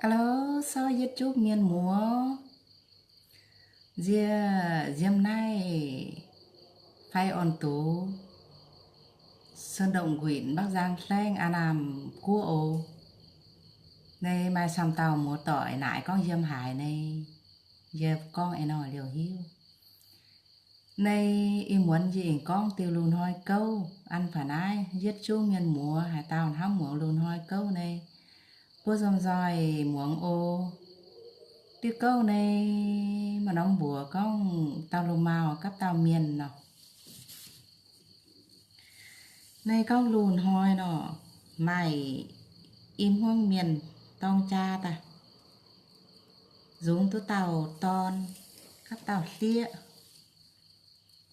Alo, sou yietc zungv mienh muoz, nzie nziem naaiv fai orn dux, Sơn Động huyện, Bắc Giang hlaeng, An Nam guoqv oc. Naaiv maaih camv dauh muoz-doic naaic gorngv yiem haaix nyungc, yie gorngv ei nor liouh hiuv. Naaiv ih muonz yie aengx gorngv diuh lungh hnoi gouv an faaux naaiv, yietc zungv mienh muoz haaix dauh hnamv muangx lungh hnoi gouv naaiv, mbuo nzoih muangx oc. Diuh gouv naaiv maaih norm mbuox gorngv dauh loz-mauz gapv dauh mienh nor. Naaiv gorngv lungh hnoi nor, maaih i hmuangv mienh dorng jaa daaih, nzungx duqv dauh dorn gapv dauh hlieqv.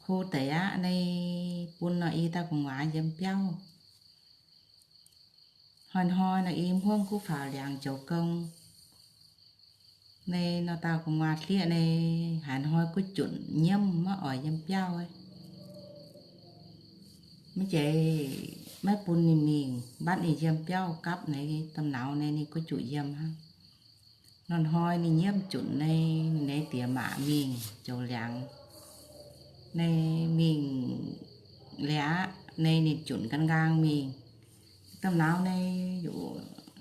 Hlo deix aqv. Naaiv bun nor i dauh gu'nguaaz yiem biauv. Hnoi-hnoi nor i hmuangv guv faaux liangx joux gong. Naaiv nor dauh gu'nguaaz hlieqv naaiv haaix hnoi guv junc nyiemv maiv oix yiem biauv. Mv zeiz maiv bun ninh mingh, mbatv ninh yiem biauv gapv naaiv domh nauz naaiv ninh guv juqc yiem hnangv. Hnoi-hnoi ninh nyiemv junc naaiv, ninh nyei diex maac mingh joux liangx. Naaiv mingh liuz aqv, naaiv ninh junc gan nqaang mingh. Domh nauz naaiv yuc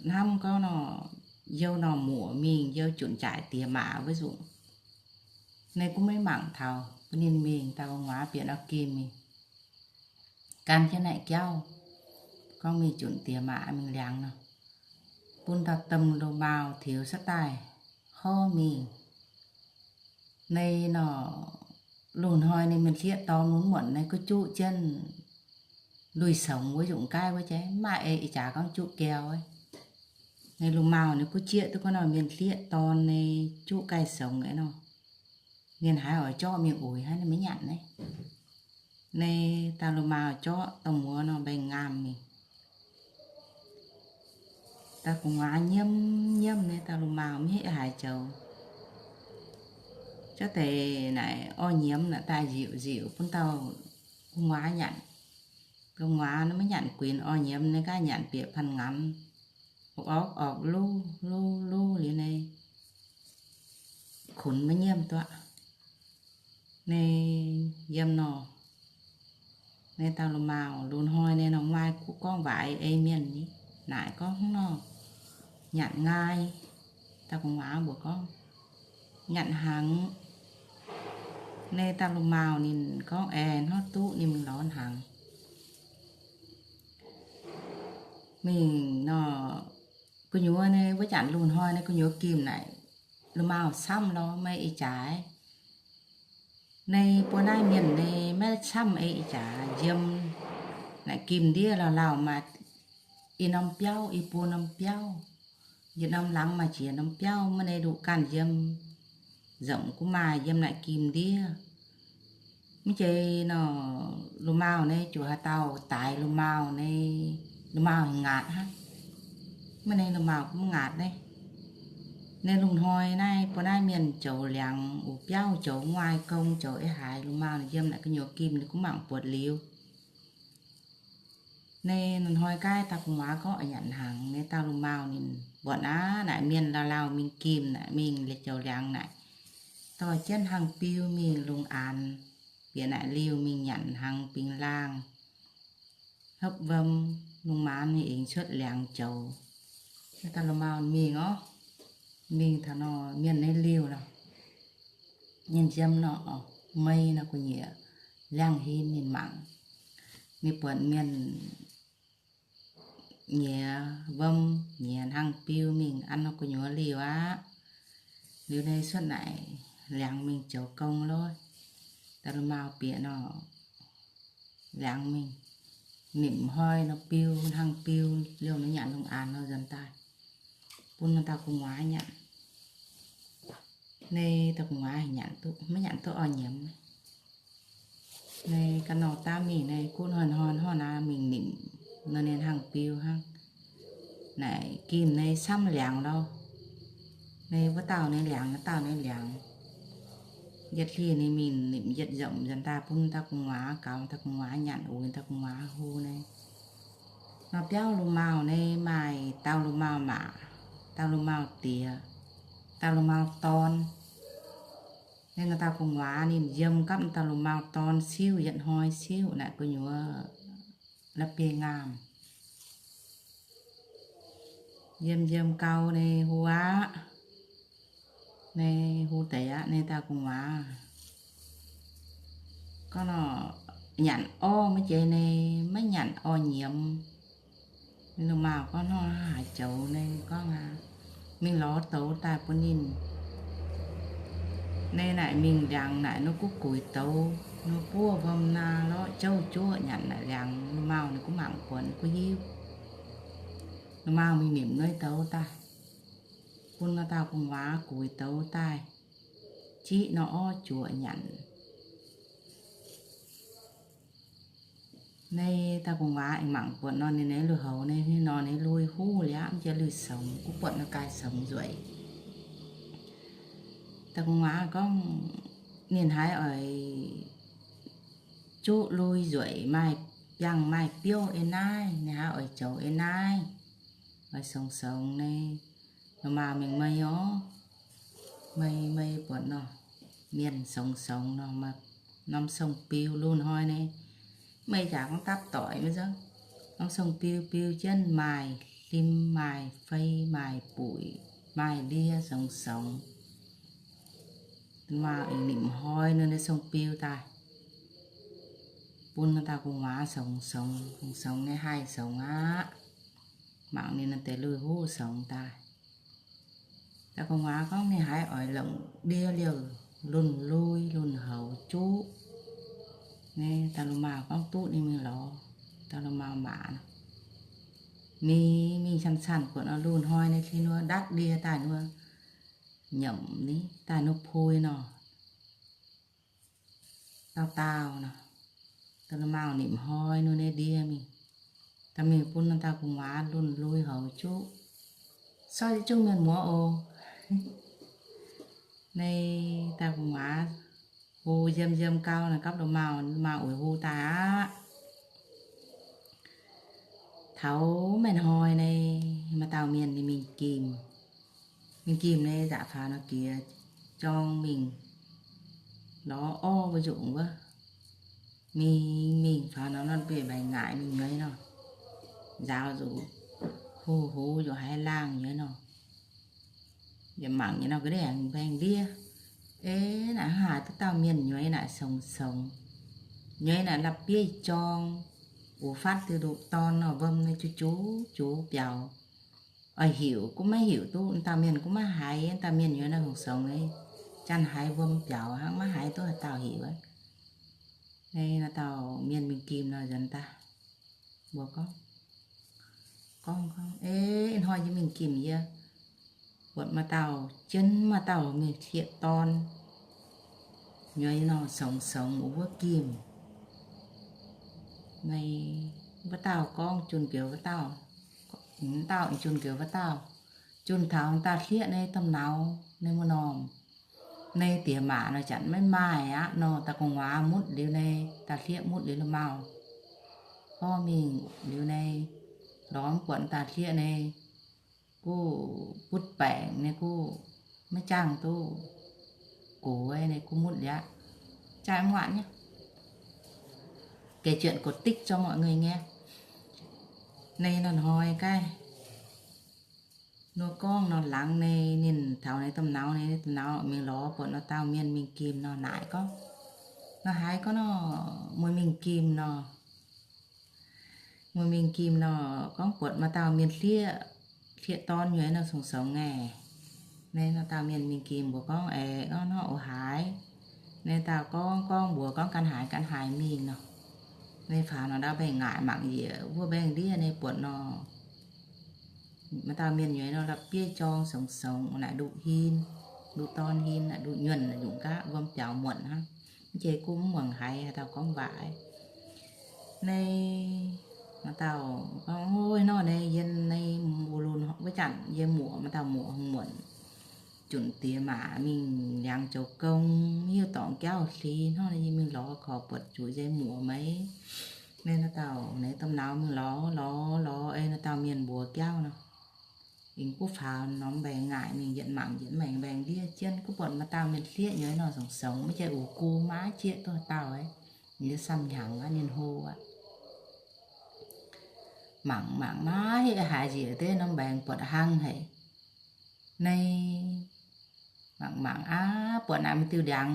hnamv gorngv nor, youh nor muoc mingh, youh junc jaaix diex maac wuov nzunc. Naaiv gunv maiv mangc taux, bun ninh mingh, dauh gu'nguaaz bieqc nor gimh mingh gan jienv naaic jauv, gorngv mingh junc diex maac mingh liangx nor, bun dauh domh loz-mauz tiux cuotv daaih horv mingh. Naaiv nor, lungh hnoi ninh mienh hlieqv dorn mun muonc naaiv guv juqv jienv lui-songx wuov nzunc gaaih wuov jaax, maaih ei ih jaax gorngv juqv gaeu. Naaiv loz-mauz naaiv guv jieqv duqv gorngv nor mienh hlieqv dorn naaiv juqv gaaih songx aqv nor. Mienh haiz oix jorqv mingh uix hnangv, ninh maiv nyanc naaiv. Naaiv dauh loz-mauz jorqv dongh muoz nor mbaengx-ngaamh mingh. Dauh gu'nguaaz nyiemv nyiemv naaiv dauh loz-mauz maiv hiuv haaix joux. Zorqv deix naaic orv nyiemz naaic daaih nziuc nziuc bun dauh gu'nguaaz nyanc. Gu'nguaaz naaiv maiv nyanc guinx orv nyiemz, naaiv gaax nyanc bieqc panh ngamx, orv orv luv luv luv liuz naaiv kunx maiv nyiemv duqv. Naaiv yiem nor, naaiv dauh loz-mauz lungh hnoi naaiv nor maaih guv gorngv waac ei mienh ni, naaic gorngv hnangv nor, nyanc nqaai. Dauh gu'nguaaz mbuox gorngv, nyanc hnaangx. Naaiv dauh loz-mauz ninh gorngv aengx hnangv duqv, ninh mingh lorz hnaangx. Mingh nor, gu'nyuoz naaiv wuov janc lungh hnoi naaiv gu'nyuoz gimh naaic, loz-mauz camv lorz maiv ih jaax. Naaiv buo naaiv mienh naaiv maiv camv ei ih jaax, yiem naaic gimh ndiev lauh lauh maaih i norm biauv, i buo norm biauv. Yietc norm laangz maaih jiex norm biauv, maiv naaiv nduqc ganh yiem nzengc gunv maaih yiem naaic gimh ndiev. Mv zeiz nor, loz-mauz naaiv juoz haaix dauh daaix loz-mauz naaiv, loz-mauz ngaatc hnangv. Maiv naaiv loz-mauz gunv ngaatc naaiv. Naaiv lungh hnoi naaiv buo naaiv mienh zoux liangx uix biauv, zoux nguaaic gong, zoux eix haaix, loz-mauz yiem naaic gu'nyuoz gimh ninh gunv mangc buatc liuz. Naaiv lungh hnoi gaax dauh gu'nguaaz gorngv oix nyanc hnaangx, naaiv dauh loz-mauz ninh buatc aqv, naaic mienh lauh lauh mingh gimh naaic, mingh zoux liangx naaic, dorh jienv hnaangx-biu mingh lungh aanx, bieqc naaic liuh mingh nyanc hnaangx bingx laangh, hopv wuom, lungh maanz ninh aengx cuotv liangx joux. Naaiv dauh loz-mauz mingh orv, mingh taux nor mienh naaiv liuh nor, ninh yiem nor, mei nor gu'nyuoz liangh hin ninh mangc, ninh buatc mienh nyiex wuom nyiex hnaangx-biu mingh an nor gu'nyuoz liuh aqv. Liuz naaiv cuotv naaic liangx mingh joux gong lorqc. Dauh loz-mauz bieqc nor, liangx mingh, nimc hnoi nor biu hnaangx-biu liouh nor nyanc lungh aanx nor nzuonx daaih, bun nor dauh gu'nguaaz nyanc. Naaiv dauh gu'nguaaz nyanc duqv, maiv nyanc duqv orv nyiemz. Naaiv ga'nor daav mingh naaiv guv hnoi-hnoi hnoi naaiv mingh nimc nor ninh hnaangx-biu hnangv. Naaic gimh naaiv camv liangx lorqc. Naaiv wuov dauh naaiv liangx, wuov dauh naaiv liangx. Yietc hlieqv ninh mingh nimc yietc nzomc nzuonx daaih bun dauh gu'nguaaz gaux, dauh gu'nguaaz nyanc uix, dauh gu'nguaaz hlo naaiv. Nor biauv loz-mauz naaiv maaih dauh loz-mauz maac, dauh loz-mauz diex, dauh loz-mauz dorn. Naaiv nor dauh gu'nguaaz ninh yiem gapv dauh loz-mauz dorn siuv, yietc hnoi siuv naaic gu'nyuoz la'bieiv-ngaamh. Yiem yiem gau naaic hu aqv. Naaic hu deix aqv, naaic dauh gu'nguaaz gorngv nor, nyanc orv maiv jiex naaic, maiv nyanc orv nyiemz. Ninh loz-mauz gorngv nor, haaix joux naaic gorngv aqv, mingh lorz douz daaih bun ninh. Naaic naaic mingh ndiangx naaic nor guv guix douz, nor buov wuom naaic lorqc, jouv juoqv nyanc naaic ndiangx. Loz-mauz ninh guv mangc buonc guv hiuv. Loz-mauz mingh nimc nueiv douz daaih, bun nor dauh gu'nguaaz guix douz daaih, jiqv nor orv juoqc nyanc. Naaiv dauh gu'nguaaz aengx mangc buatc nor, ninh naaiv lui-houx naaiv nor, ninh lui huv liaqv, mv jiex lui-songx, guv buatc nor gaaih songx nzueic. Dauh gu'nguaaz gorngv, ninh haiz oix juqv lui nzueic maaih biangh maaih biouv ei naaiv, ninh haiz oix joux ei naaiv, oix songx-songx naaiv. Loz-mauz mingh mei orv, mei mei buatc nor, mienh songx-songx nor, norm song-biu lungh hnoi naaiv, mei jaax gorngv dapv doic maiv zeiz, norm song-biu biu jienv maaih hlim maaih fei maaih buic maaih ndie songx-songx. Loz-mauz aengx nimc hnoi nor naaiv song-biu daaih, bun dauh gu'nguaaz songx-songx, songx-songx naaiv haih songx aqv. Mangc ninh naaiv deix lui huv songx daaih. Dauh gu'nguaaz gorngv ninh haiz oix longc ndie liouh lunh lui lunh houx juqv. Naaiv dauh loz-mauz gorngv duqv ninh mingh lorz. Dauh loz-mauz maac nor, mingh mingh canh canh buatc nor lungh hnoi naaiv tin nor ndatv ndie daaih nor, nyiemc ni daaih nor pui nor, dauh dauh nor. Dauh loz-mauz nimc hnoi nor naaiv ndie mingh, daaih mingh bun dauh gu'nguaaz lunh lui houx juqv. Sortv jienv zungv mienh muoz oc. Naaiv dauh gu'nguaaz hu yiem yiem gau naaic gapv loz-mauz, loz-mauz uix hu daaih aqv. Taux maaih hnoi naaiv, maaih dauh mienh ninh mingh gimh. Mingh gimh naaiv nzaqc faaux nor jiex jorng mingh lorz orv wuov nzunc wuov. Mingh mingh faaux nor, nor bieqc mbaengx ngaaic mingh nyueiz nor, nzaaux nzuqc, hu hoz nzuqc haaix laangh nyueiz nor. Yaac mangc nyei nor, ga'ndiev mbaengx ndiev. Ei, naaic hnangv haaix duqv dauh mienh nyueiz naaic songx-songx, nyueiz naaic la'bieiv jorng, uix fatv diuh nduqc dorn nor, wuom naaiv juv juv juv biaux. Oix heuc gunv maiv heuc duqv, dauh mienh gunv maiv haiz, dauh mienh nyueiz naaiv songx-songx, janx-haiz wuom biaux hnangv, maiv haiz duqv haaix dauh heuc. Naaiv dauh mienh mingh gimh nor nzuonx daaih, mbuox gorngv, gorngv, gorngv, Ei, hnoi yie mingh gimh yie buatc maaih dauh jienv maaih dauh mingh hlieqv dorn nyueiz nor songx-songx wuov gimh. Naaiv wuov dauh gorngv junh njoux wuov dauh, dauh junh njoux wuov dauh, junh taux daaih hlieqv naaiv domh nauz naaiv wuov normh. Naaiv diex maac nor janx maiv maaih aqv nor, dauh gu'nguaaz mutv liuz naaiv, daaih hlieqv mutv liuz loz-mauz, gorngv mingh liuz naaiv, lorz mv buatc daaih hlieqv naaiv, guv butv baengc naaiv, guv maiv jangh duqv gox naaiv, guv mutv liaqv, jaaix mv waanc nyei. Kể chuyện cổ tích cho mọi người nghe. Naaiv nor hnoi gaaih nor gorngv nor, laangz naaiv ninh taux naaiv domh nauz, naaiv domh nauz mingh lorz buatc nor dauh mienh mingh gimh nor naaic gorngv, Nor haaix gorngv nor, meih mingh gimh nor, meih mingh gimh nor gorngv buatc maaih dauh mienh hlieqv, hlieqv dorn nyueiz nor songx-songx ngaih. Naaiv nor dauh mienh mingh gimh mbuox gorngv, Aeqv, gorngv nor oix haaix? Naaiv dauh gorngv, gorngv mbuox gorngv, Gan haaix, gan haaix mingh nor. Naaiv faaux nor ndau mbaengx ngaaic mangc njiec wuov mbaengx ndiev naaiv buatc nor, maaih dauh mienh nyueiz nor la'bieiv jorng songx-songx naaic, nduqc hin, nduqc dorn hin naaic, nduqc nyuonh naaic, nyungc gaav wuom biaux muonc hnangv. Mv jiex gunv mv muangx haiz haaix dauh gorngv waac. Naaiv maaih dauh gorngv, Ov, nor naaiv yie naaiv mbuo lunx wuov janx yie muoc, maaih dauh muoc hungh muonc, junc diex maac mingh ndiangx zoux gong, mv hiuv dorngc jauv hli hnangv, naaiv yie mingh lorz korc buatc zuqc yie muoc maiv. Naaiv nor dauh naaiv domh nauz mingh lorz lorz lorz, ei nor dauh mienh mbuox jauv nor, Ing guv faaux norm mbaengx ngaaic mingh yietc mangc yietc maengx mbaengx ndiev jienv, guv buatc maaih dauh mienh hlieqv nyei nor, songx-songx maiv jai uix gu, maiv jieqv duqv dauh aqv. Ninh zungv samh hnyangx aqv, ninh hlo aqv. Mangc mangc maiv haiz nzieqc deix norm mbaengx buatc hlang haic. Naaiv mangc mangc aqv, buatc naaic maaih diuh ndiangx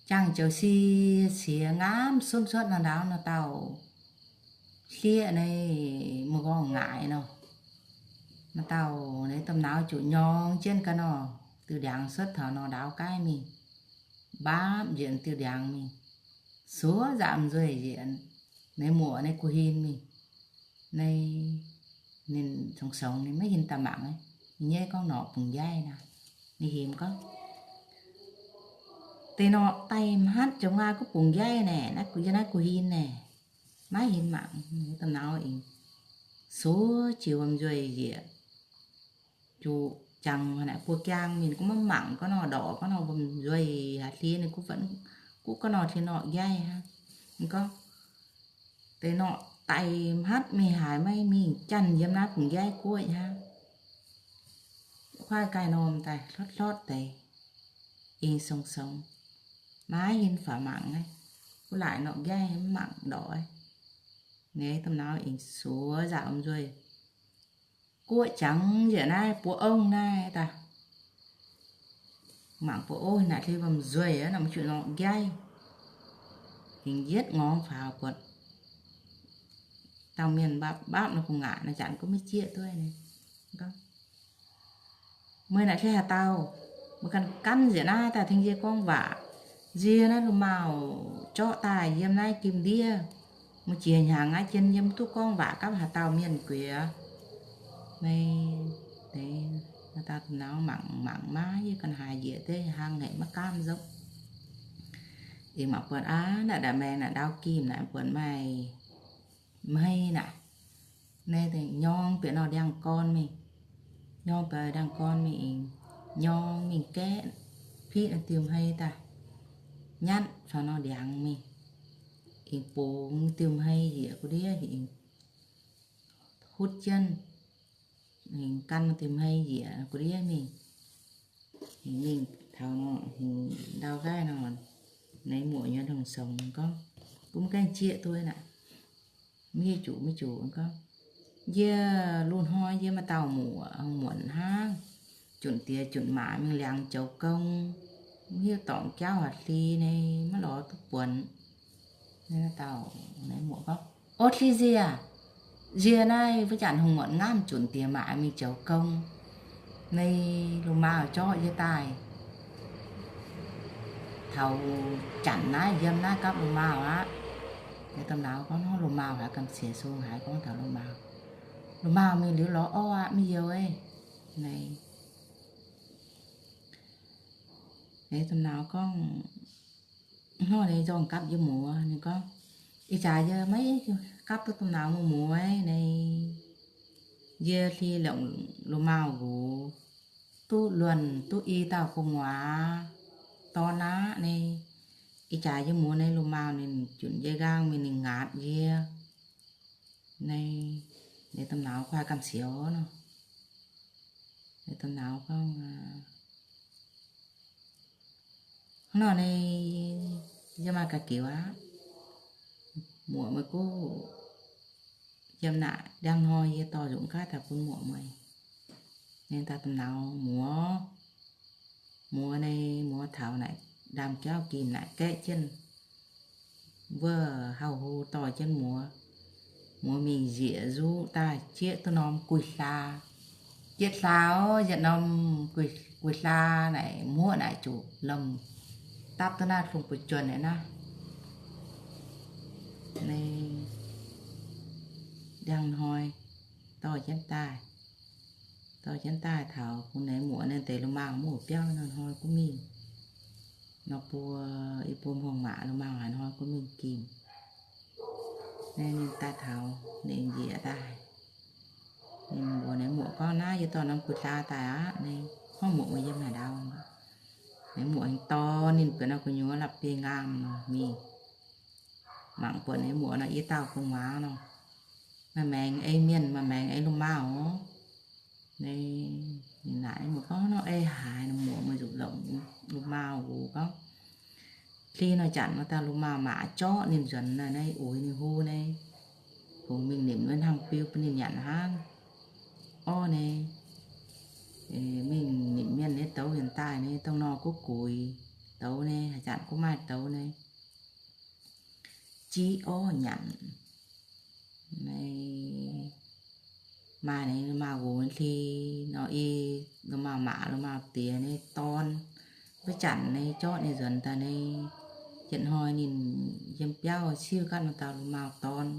jangh joux sie siex ngamv sunv cuotv nor, ndaauv nor dauh hlieqv naaiv, maiv gorngv ngaaic nor. Naaiv dauh naaiv domh nauz ziouc nyorng jienv ga'nor, diuh ndiangx cuotv taux nor ndaauv gaav mingh, mbaapv njiec diuh ndiangx mingh, suov nzamv nzueic njiec. Naaiv muoc naaiv guh hin mingh, naaiv ninh songx-songx ninh maiv hin daaih mangc. Ninh nyei gorngv norqc bungx njaih naaic, ninh himv gorngv, deix norqc daaih mhatv jomc aqv, guv bungx njaih naaic, naaiv guh, yie naaiv guh hin naaic, maiv hin mangc. Domh nauz ing suov jiex wuom nzueic njiec, juqc jangx naaic buo jaang mingh, guv maiv mangc ga'nor, ndorqc ga'nor wuom nzueic haaix hlie, ninh guv, guv ga'nor hlie norqc njaih hnangv. Ninh gorngv, deix norqc daaih mhatv mingh haaix, maiv mingh janx yiem naaiv bungx njaih guoqv hnangv. Kuaaiv gaaih norm daaih hlotv hlotv deix, ing songx-songx maiv hin faaux mangc naaiv, guv laaic norqc njaih mv mangc ndorqc. Naaiv domh nauz ing suov nzamv nzueic, guoqv jangx njiec naaiv buo ong naaiv daaih. Mangc buo ong naaic hlie wuom nzueic aqv, naaic maiv juqc norqc njaih. Ing yietv ngorngv faaux buatc dauh mienh mbaapv mbaapv nor, gu'nguaaic naaiv zanc guv maiv jieqv duqv naaiv. Meih naaic hlie haaix dauh? Meih ganh gan njiec naaiv daaih tengx yie gorngv waac. Nzie naaiv loz-maauh zorqv daaih yiem naaiv gim ndiev, maiv jiex hnyangx aqv, jien yiem duqv gorngv waac gapv haaix dauh mienh guiex. Naaiv deix, naaiv dauh domh nauz mangc mangc maiv, yie ganh haiz njiec deix hnangv haic maiv gaamv nzopv. Ih mangc buatc aqv, naaiv nda'maengx naaic ndau gim naaic buatc maaih hmei naaic. Naaiv deix nyorng bieqc nor ndiangx-gorn mingh, nyorng bieqc ndiangx-gorn mingh, nyorng mingh gaeqv, piqv naaiv diuh hmei daaih, nyatv faaux nor ndiangx mingh, ing bungx diuh hmei njiec gu'ndiev, ing hutv jienv, ing gan diuh hmei njiec gu'ndiev mingh. Ing mingh taux nor, ing ndau gaaih nor, naaiv muoc nyei songx-songx gorngv, gunv gaengh jieqv duqv naaic, maiv hiuv zuqc maiv zuqc gorngv, yie lungh hnoi yie maaih dauh muoc, muonc hnangv, junc diex junc maac mingh liangx joux gong, maiv hiuv dorngc jauv haaix hli naaic maiv lorz duqv buonc. Naaiv dauh, naaiv muoc gorngv, ov, hli nzie, nzie naaiv wuov janc hungh muonc ngamv junc diex maac mingh joux gong. Naaiv loz-maauh zorqv yie daaih taux janc naaiv, yiem naaiv gapv loz-maauh aqv. Naaiv domh nauz gorngv, hnangv loz-maauh haiz gamh ciex sung haiz gorngv taux loz-maauh. Loz-maauh mingh liuz lorz orv aqv, maiv youz. Naaiv, naaiv domh nauz gorngv, hnangv naaiv nzorng gapv yie muoz. Ninh gorngv, ih jaax yie maiv gapv duqv domh nauz muoz-muoz naaiv. Yie hli longc loz-maauh nqox, duqv luonh duqv i dauh gu'nguaaz dorn aqv naaiv. Ih jaax yie muoz naaiv loz-maauh ninh junc yie nqaang mingh ninh ngaatc yie. Naaiv, naaiv domh nauz kuaaiv gamh siouc nor. Naaiv domh nauz gorngv, hnangv nor naaiv yie maaih ga'qiex aqv. Muoc meih guv yiem naaic, ndiangx-hnoi yie dorh nzunc gaav daaih bun muoc meih. Naaiv daaih domh nauz muoz, muoz naaiv, muoz taux naaic ndaamv-jauv gimh naaic gaeqv jienv wuov hauh hlo dorh jienv muoz. Muoz mingh njiec nzuqv daaih jieqv duqv norm guih hlaa. Jieqv hlaa, yietc norm guih, guih hlaa naaic muoqv naaic zuqc lomh dapv duqv naaiv hlungh buoz-juonh naaiv naaiv. Naaiv ndiangx-hnoi dorh jienv daaih, dorh jienv daaih taux bun naaiv muoc naaiv deix loz-maauh mv biauv nor hnoi gunv mingh. Nor buo, i buo hmuangx-maac loz-maauh haaix hnoi gunv mingh gimh. Naaiv ninh daaih taux ninh njiec daaih, ninh mbuox naaiv muoc gorngv, naaiv yie dorh norm guih hlaa daaih aqv. Naaiv hnangv muoc meih yiem haaix ndau? Naaiv muoc dorh ninh buatc nor gu'nyuoz la'bieiv-ngaamh nor mingh. Mangc buatc naaiv muoc nor, yie dauh gu'nguaaz nor, maaih maengx ei mienh, maaih maengx ei loz-maauh oc. Naaiv ninh naaic mbuo gorngv, Nor ei haaix nor muoc meih nzuqc longc loz-maauh nqox gorngv, hli nor janc nor dauh loz-maauh maac zorqv ninh nzuonx naaiv, uix ninh hlo naaiv, kungx mingh nimc wuov hnangv biu bun ninh nyanc hnangv. Orv naaiv, mingh nimc mienh nyei douz yaac daaih naaiv, dongh nor guv guix douz naaiv, haaix zanc guv maaih douz naaiv, jiv orv nyanc. Naaiv maaih naaiv loz-maauh nqox hli nor, i loz-maauh maac loz-maauh diex naaiv dorn, wuov zanc naaiv zorqv ninh nzuonx daaih naaiv, yietc hnoi ninh yiem biauv siuv gapv nor dauh loz-maauh dorn,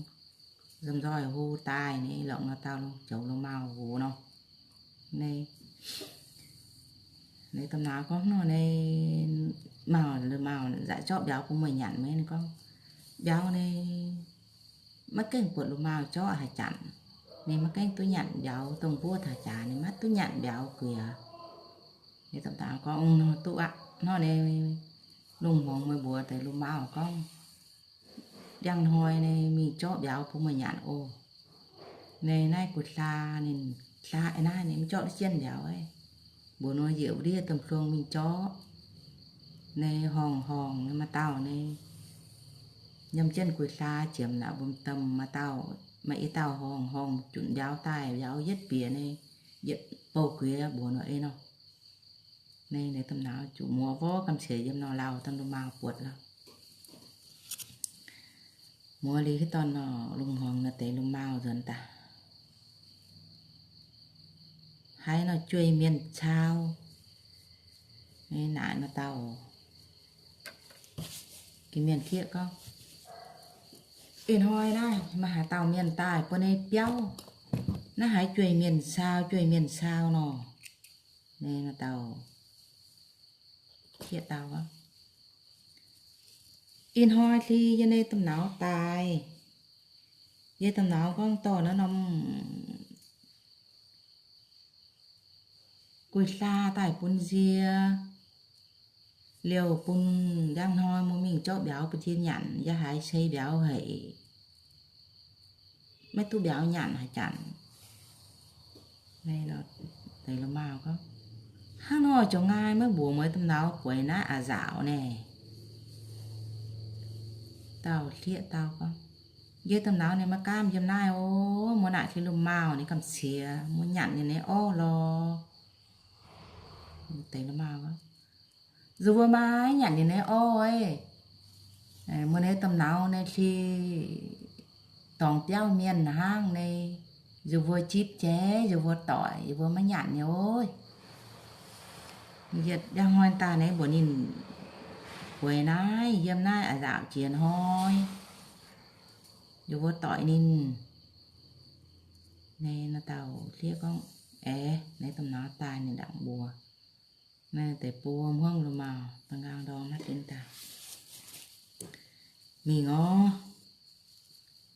nzomz nzoih hlo daaih naaiv, lorqc nor dauh joux loz-maauh nqox nor. Naaiv, naaiv domh nauz gorngv nor naaiv, Maauh, loz-maauh, nzaic zorqv mbiauz bun meih nyanc maiv? Ninh gorngv, Mbiauz naaiv maiv gaengh buatc loz-maauh zorqv haaix zanc. Ninh maiv gaengh duqv nyanc mbiauz, dongh mbuov taux jaax ninh maiv duqv nyanc mbiauz gu'nyuoz. Naaiv domh nauz gorngv, Duqv aqv. Nor naaiv lungh hmuangx meih mbuox deix loz-maauh gorngv, Ndiangx-hnoi naaiv mingh zorqv mbiauz bun meih nyanc oc. Naaiv, naaiv gu'hla ninh, hla naaiv ninh mv zorqv jienv mbiauz, mbuox nor njiec ndiev domh hluong mingh zorqv. Naaiv horngh horngh maaih dauh naaiv, yiem jienv gu'hla jiemx naaic, mbuo domh maaih dauh, maaih i dauh horngh horngh junc mbiauz daaih, mbiauz yietv bieqc naaiv, yietc bouh guiex mbuox nor ei nor. Naaiv, naaiv domh nauz zuqc muoz-vorv gamh qiex yiem nor lauh, domh loz-maauh buatc lauh. Muoz liuz hiuv dorn nor, lungh hmuangx nor deix loz-maauh nzuonx daaih, haiz nor jueiv-mienh cau. Naaiv naaic nor dauh Ging-Mienh kieqv gorngv, Ih hnoi naaiv maaih haaix dauh mienh daaih bun nyei biauv? Naaiv haiz jueiv-mienh cau, jueiv-mienh cau nor. Naaiv nor dauh kieqv dau, Ih hnoi hli yie nyei domh nauz daaih. Yie domh nauz gorngv dorh naaiv norm gu'hla daaih bun nzie, liouh bun ndiangx-hnoi mbuo mingh zorqv mbiauz bun yie nyanc. Yie haiz ceix mbiauz haic, maiv duqv mbiauz nyanc haaix zanc. Deix loz-maauh gorngv, Hnangv nor ziouc nqaai maiv mbuox meih domh nauz guaix naaiv a'nzaauc naaic? Dauh hlieqv dau gorngv, Yie domh nauz ninh maiv gaamv yiem naaiv oc. Muoz naaic hli loz-maauh ninh gamh qiex, muoz nyanc ninh nyei orv lorh. Deix loz-maauh, Nzunc mbuo maiv nyanc ninh nyei orv. Muoz nyei domh nauz nyei hli dorngx biauv mienh hnangv nyei. Nzunc mbuo jipv jaaix, nzunc mbuo doic, nzunc mbuo maiv nyanc nyei oc. Yietc ndiangx-hnoi daaih naaiv mbuox ninh, Gueix naaiv, yiem naaiv a'nzaauc jiex hnoi, nzunc mbuo doic ninh. Naaiv dauh hlieqv gorngv, Aeqv, naaiv domh nauz daaih ninh ndaangc mbuox naaiv deix buo hmuangv loz-maauh da'nqaang ndorm naaiv jienv daaih, Mingh orv,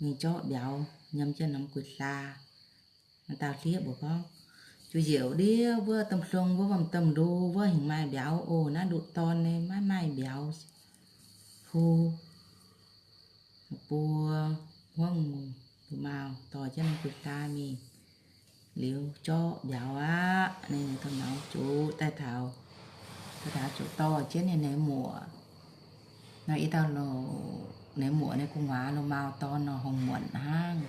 mingh zorqv mbiauz nyiemv jienv norm gu'hla. Naaiv dauh hlieqv mbuox gorngv, Juv-njiec ndiev wuov domh hluong wuov, wuom domh lu wuov hingh maaih mbiauz oc. Naaiv nduqc dorn nyei maiv maaih mbiauz hu. Buo hmuangv loz-maauh dorh jienv norm gu'hla mingh liuz zorqv mbiauz aqv. Naaiv ninh domh nauz zuqc daaih taux, daaih taux zuqc dorh jienv ninh nyei muoc. Nor i dauh loz, ninh muoc nyei gu'nguaaz loz-maauh dorn nor hngongx muonc hnangv.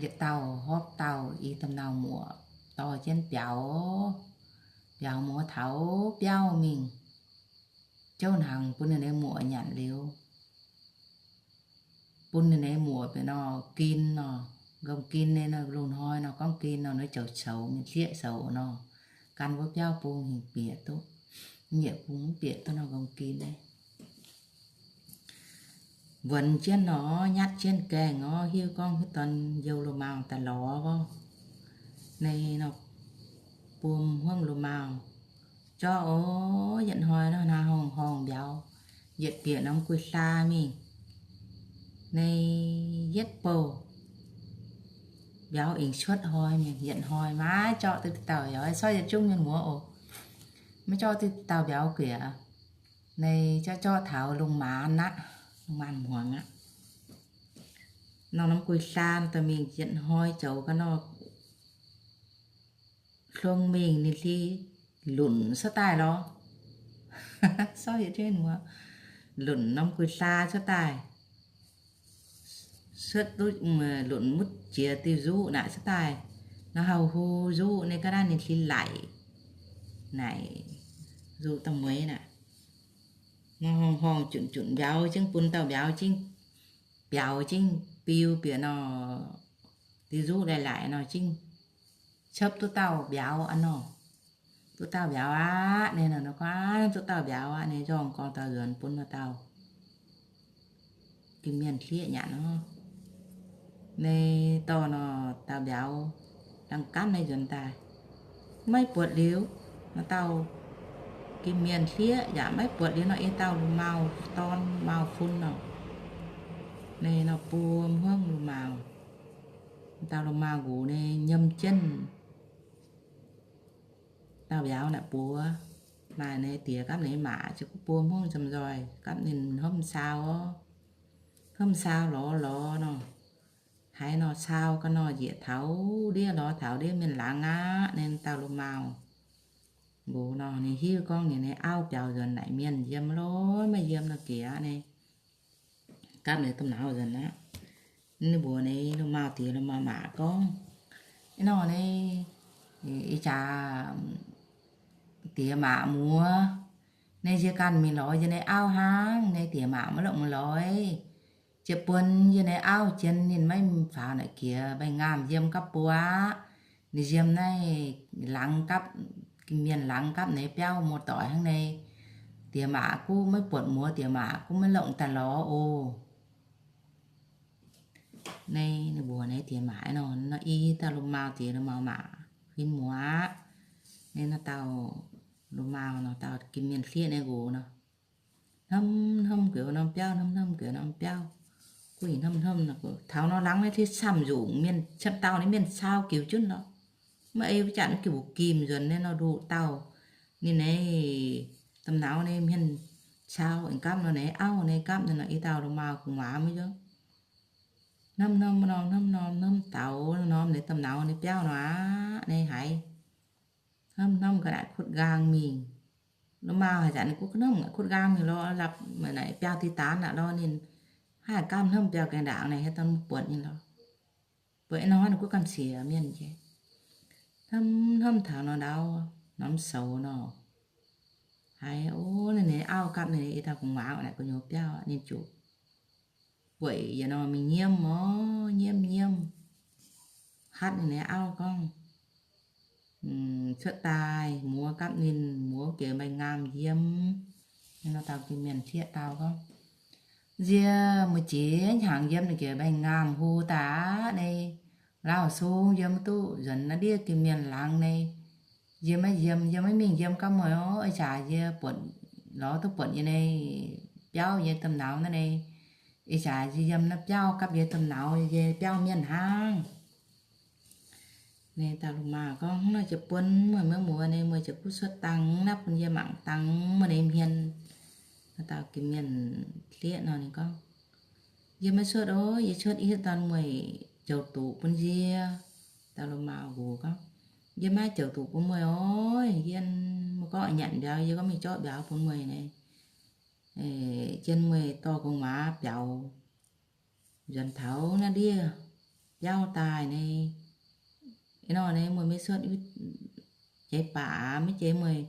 Yietc dauh hopv dauh i domh nauz muoc dorh jienv biaux, biaux muoz taux biauv mingh, jouv hnaangx bun ninh nyei muoc nyanc liuz, bun ninh nyei muoc bieqc nor gin nor, nqomh gin nyei nor, lungh hnoi nor gorngv gin nor, ninh ziouc coux, mienh hlieqv coux nor, gan wuov biauv bung hingh bieqc duqv, yietc bung mv bieqc duqv nor nqomh gin nyei. Wuonx jienv nor, nyatv jienv gaengh orv, hiuv gorngv hiuv dorn youh loz-maauh daaih lorz orv. Naaiv nor, bum hmuangv loz-maauh zorqv orv, yietc hnoi nor hnangv horngh horngh mbiauz, yietc bieqc norm gu'hla mingh. Naaiv yietv bouh mbiauz ing cuotv hnoi mingh, yietc hnoi maiv zorqv duqv dauh mbiauz, corc yietc zungv mienh muoz oc, maiv zorqv duqv dauh mbiauz gu'nyuoz. Naaiv zorqv zorqv taux lungh maanz aqv, lungh maanz hmuangx aqv. Nor norm gu'hla daaih mingh yietc hnoi zoux ga'naaiv Klong mingh ninh hli lunc cuotv daaih lorz, lunc norm guix hla cuotv daaih, cuotv duqv lunc mutv jiex diuh nzuqv naaic cuotv daaih. Nor hauh hu nzuqv ninh ga'naaiv ninh hli laic naaic, nzuqv da'mueiz naaic. Nor horngh horngh junc junc mbiauz jingv bun dauh mbiauz jingv, biaux jingv biu bieqc nor, diuh nzuqv laic laic nor jingv ciepv duqv dauh mbiauz aqv nor. Duqv dauh mbiauz aqv. Ninh nor gorngv, duqv dauh mbiauz aqv. Ninh nzorng gorngv dauh nzuonx bun nor dauh gin mienh hlieqv nyanc nor. Ninh dorh nor dauh mbiauz dangh gaanv nyei nzuonx daaih, maiv buatc liuz nor dauh gin mienh hlieqv yaac maiv buatc liuz nor, ei dauh lu maauh dorn maauh fun nor. Ninh nor buo hmuangv lu maauh, dauh lu maauh nqox ninh nyiemv jienv dauh mbiauz naaic buoz, maaih ninh diex gapv ninh mac ziouc buo hmuangv nzomz nzoih gapv ninh hopv saau, hopv saau lorz lorz nor, haiz nor saau ga'nor njiec taux ndiev lorz taux ndiev mienh laangz aqv. Ninh dauh lu maauh nqox nor ninh hiuv gorngv ninh nyei auv biaux nzuonx naaic mienh yiem lorz maiv yiem nor giex aqv. Ninh gapv ninh domh nauz nzuonx aqv. Ninh mbuox ninh lu maauh diex lu maauh mac gorngv, ih nor ninh, ih jaax diex mac muoz, ninh nziex ganh mingh lorz yie nyei auv hnangv. Ninh diex mac maiv longc mingh lorz, ziouc buonc yie nyei auv jien ninh maiv faaux naaic jiex mbaengx-ngaamh yiem gapv buo aqv. Ninh yiem naaiv laangz gapv, mienh laangz gapv nyei biauv muoz-doic hnangv. Ninh diex mac gunv maiv buatc muoz, diex mac gunv maiv longc daaih lorz oc. Ninh, ninh mbuox ninh diex mac nor, nor i dauh lu maauh diex lu maauh mac huin muoz aqv. Ninh nor dauh lu maauh nor dauh gin mienh hlieqv nyei nqox nor, hnamv hnamv gueix norm biauv, hnamv hnamv gueix norm biauv, gunv ih hnamv hnamv nor, taux nor laangz naaiv tiv camv nzunc mienh, camv dauh nyei mienh cau giux junv lorqc. Maiv ei wuov janc wuov giux mbu'gimh nzuonx nyei nor, nduqc dauh ninh nyei domh nauz nyei mienh cau aengx gapv nor, ninh auv nyei gapv nor, i dauh lu maauh gu'nguaaz maiv yiem. Hnamv hnamv nor, hnamv norm hnamv daux norm ninh domh nauz nyei biauv nor aqv. Ninh haiz hnamv hnamv ga'naaiv kutv nqaang mingh. Lu maauh haaix zanc ninh gunv hnamv kutv nqaang mingh lorz, la'maah naaic biauv dih daanv aqv lorz, ninh haih gapv hnamv biauv gaengh ndaangc naaic, haaix dauh mv buatc ninh lorz. Buatc nor ninh gunv gamh nziex mienh jiex. Hnamv hnamv taux nor ndau, norm soux nor, haiz ov, ninh nyei auv gapv ninh i dauh gu'nguaaz naaic gu'nyuoz biauv, ninh ziouc buatc yietc norm mingh nyiemv oc, nyiemv nyiemv, hatv ninh nyei auv gorngv, cuotv daaih muoz gapv ninh, muoz jiex mbaengx-ngaamh yiem. Nor dauh gin mienh hlieqv dau gorngv, nziex mueiz jiex hnyangx yiem ninh jiex mbaengx-ngaamh hu daaih aqv. Ninh lauh sung yiem duqv nzuonx naaiv ndiev gin mienh laangz nyei. Yie maiv yiem, yie maiv mingh yiem gapv mueiz oc. Ih jaax yie buatc, lorz duqv buatc yie nyei biauv, yie domh nauz naaiv nyei. Ih jaax yie yiem naaiv biauv gapv yie domh nauz, yie biauv mienh hnangv. Ninh dauh lu maauh gorngv, hnangv nor ziouc buonc meih maiv muoz, ninh mueiz ziouc gunv cuotv dangh naaiv bun yie mangc dangh meih nyei hmien. Dauh gin mienh hlieqv nor ninh gorngv, yie maiv cuotv oc. Yie cuotv i hiuv dorn mueiz jouc duqv bun yie. Dauh lu maauh nqox gorngv, yie maiv jouc duqv bun mueiz oc. Yie maiv gorngv nyanc mbiauz, yie gorngv mingh zorqv mbiauz bun mueiz naaic. Jien mueiz dorh gu'nguaaz biaux nzuonx taux naaiv ndiev biauv daaih naaic, ih nor naaic mueiz maiv cuotv jeiv baac aac, maiv jeiv mueiz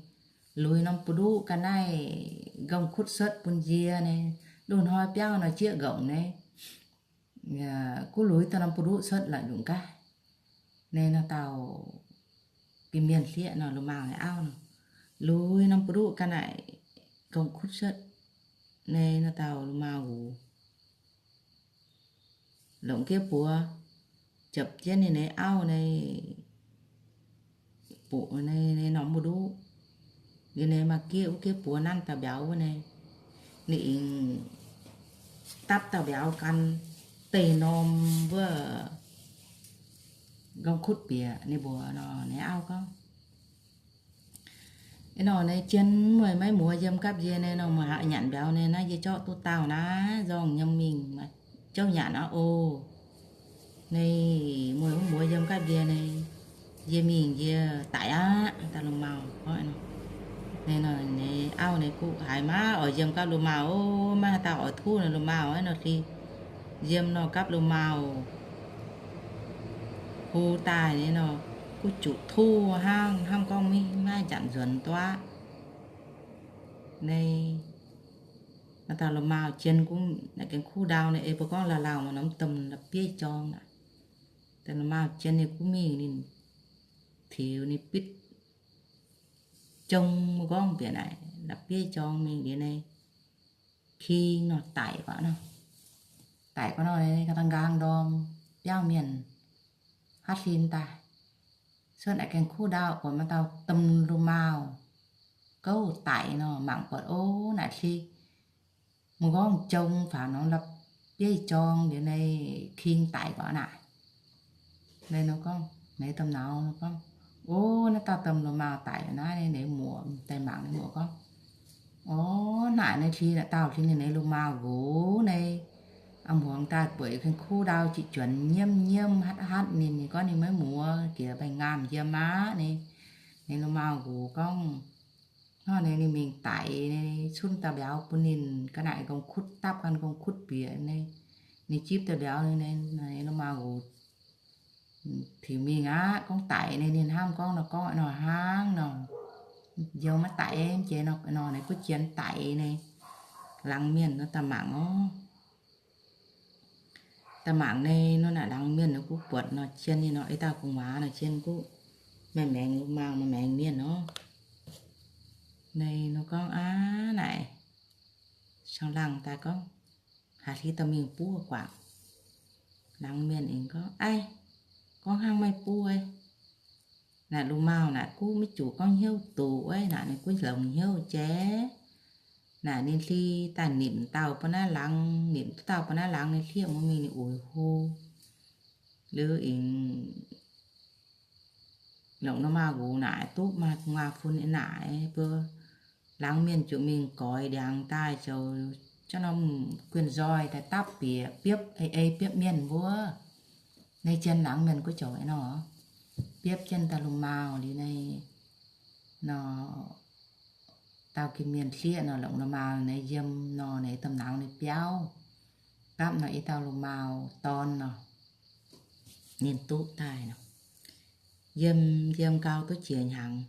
luix norm buoz-nduqv ga'naaiv nqongh kutv cuotv bun yie naaic. Loz-hnoi biauv nor jieqv nqongh naaic, gunv luix dorh norm buoz-nduqv cuotv la'nyungc gaax. Naaic nor dauh gin mienh hlieqv nor, lu maauh nyei auv nor, luix norm buoz-nduqv ga'naaiv nqongh kutv cuotv. Naaic nor dauh lu maauh nqox longc giev buoz japc jienv ninh nyei auv naaic, buoqc naaic norm buoz-nduqv. Ninh naaic maaih giev wuov giev buoz nanv dauh mbiauz wuov naaic, ninh aengx dapv dauh mbiauz gan deix norm wuov nqongh kutv bieqc. Ninh mbuox nor ninh auv gorngv, ih nor naaic jien mueiz maiv muoz yiem gapv nziex naaic nor, mueiz haaix nyanc mbiauz naaic, naaiv yie zorqv duqv dauh naaiv nzorng nyei mingh, jouv nyanc aqv oc. Naaic mueiz maiv muoz yiem gapv nziex naaic, Yie mingh yie daic aqv. Daaih loz-maauh gorngv nor, auv ninh kuv haiz maiv oix yiem gapv loz-maauh, maiv haaix dauh oix tuv ninh loz-maauh nor, yiem nor gapv loz-maauh hu daaih nor, kuv zuqc tuv hnangv, hnangv gorngv maiv nyanc nzuonx duqv. Naaiv dauh loz-maauh jien gunv naaic gengh kuv ndau naaiv, ei mbuo gorngv lauh lauh maaih norm domh la'bieiv jorng naaic. Daaih loz-maauh jien ninh kuv mingh ninh tiux ninh bitv jong mbuo gorngv bieqc naaic la'bieiv jorng mingh liuz naaiv king nor daic gorqv nor. Daic gorqv nor, nqaang ndorm biauv mienh hatv hlin daaih, cuotv naaic gengh kuv ndau buatc maaih dauh domh loz-maauh gouv daic nor, mangc buatc o naaic hlin mbuo gorngv jong faaux norm la'bieiv jorng liuz naaiv king daic gorqv naaic. Naaiv nor gorngv, naaiv domh naux nor gorngv, o, naaiv dauh domh loz-maauh daic naaiv, naaiv muoc daaih mangc naaiv muoc gorngv, o, naaic naaiv hlin naaic dauh hlin naaiv loz-maauh nqox naaiv, a'm hmuangx daaih buatc gengh kuv ndau jiex juonc nyiemv nyiemv hatv hatv ninh, ninh gorngv ninh maiv muoz, jiex mbaengx-ngaamh yiem aqv naaiv. Naaiv loz-maauh nqox gorngv, hnangv naaiv ninh mingh daic naaiv, cunv dauh mbiauz bun ninh ga'naaiv gong-kutv dapv ganh gong-kutv bieqc naaiv, ninh jipv dauh mbiauz naaiv, naaiv loz-maauh nqox tiux mingh aqv. Gorngv daic naaiv, ninh hnamv gorngv nor, gorngv nor hnangv nor, yiem maiv daic, mv jiex nor, nor naaiv guv jien daic naaiv. Laangz mienh nor daaih mangc orv. Daaih mangc naaiv nor naaic laangz mienh nor guv buatc nor jien ninh nor, ei dauh gu'nguaaz nor jien guv, maaih maengx loz-maauh, maaih maengx mienh orv. Naaiv nor gorngv aqv naaic, caangh laangh daaih gorngv, haaix hlin dorh mingh buov guangc. Laangz mienh aengx gorngv, aiv, gorngv hnangv maiv buov. Naaic loz-maauh naaic guv maiv zuqc gorngv hnyouv doqc wuov naaic, ninh guv longx hnyouv jiex. Naaic ninh hli daaih nimc dauh ba'naaiv laangz, nimc duqv dauh ba'naaiv laangz, ninh hlieqv mbuo mingh ninh uix hu. Liuz aengx longc loz-maauh nqox naaic duqv maaih gu'nguaaz-fun naaic, mbuo laangz mienh ziouc mingh goix ndiangx daaih, ziouc jauv norm guin nzoih daaih dapv bieqc biopv ei ei biopv mienh mbuo. Naaiv jien laangz mienh guv ziouc nor biopv jienv dauh loz-maauh liuz naaiv nor, dauh gin mienh hlieqv nor, longc loz-maauh naaiv yiem nor, naaiv domh naux naaiv biauv gapv nor, i dauh loz-maauh dorn nor, ninh duqv daaih nor, yiem yiem gau duqv jiex hnyangx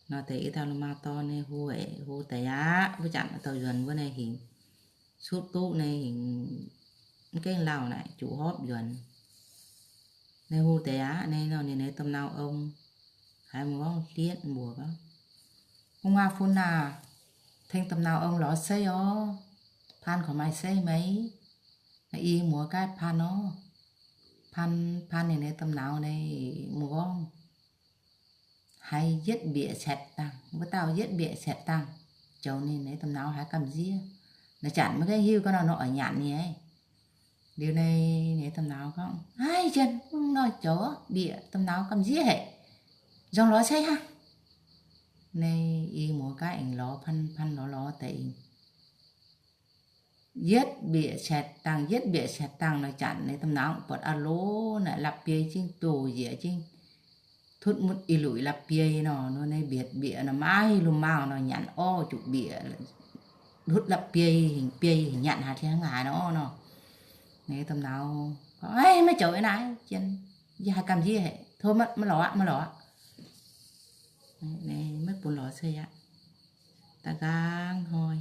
nor, deix i dauh loz-maauh dorn naaiv hu, hu deix aqv. Wuov zanc dauh nzuonx wuov naaiv hingx, cuqv duqv naaiv hingx, mv gengh lauh naaic juqc hopv nzuonx. Naaiv hu deix aqv. Naaiv nor ninh naaiv domh naux ong haiz mbuo gorngv hlieqv mbuox gorngv, gu'nguaaz-fun aah, tengx domh naux ong lorz seiv orv. Paan korv maaih seiv meih? I muoz gaav paan orv. Paan, paan ninh naaiv domh naux naaiv mbuo gorngv haiz yietv mbiec caetv dangh, wuov dauh yietv mbiec caetv dangh, joux ninh naaiv domh naux haiz gamh nziev. Naaiv zanc maiv gaengh hiuv ga'nor nor oix nyanc nyei. Liuz naaiv, naaiv domh naux gorngv, Aiv, jien mv nor joux mbiec domh naux gamh nziev haic. Nzorng lorz caiv hnangv. Naaiv i muoz gaav aengx lorz paan, paan lorz lorz deix yietv mbiec caetv dangh, yietv mbiec caetv dangh nor, zanc naaiv domh naux buatc a'loh naaic la'biei jingv doh njiec jingv, tutv mutv ih luic la'biei nor, nor naaiv mbiec mbiec nor maiv loz-maauh nor nyanc orv zuqc mbiec, tutv la'biei hingh biei hingh nyanc haaix hnangv haaix nor nor. Naaiv domh naux gorngv, Aiv, maiv joux naaiv, jien, yie haiz gamh nziev haic, tov maiv lorz aqv, maiv lorz aqv. Maiv bun lorz ceix aqv. Da'nqaang hnoi,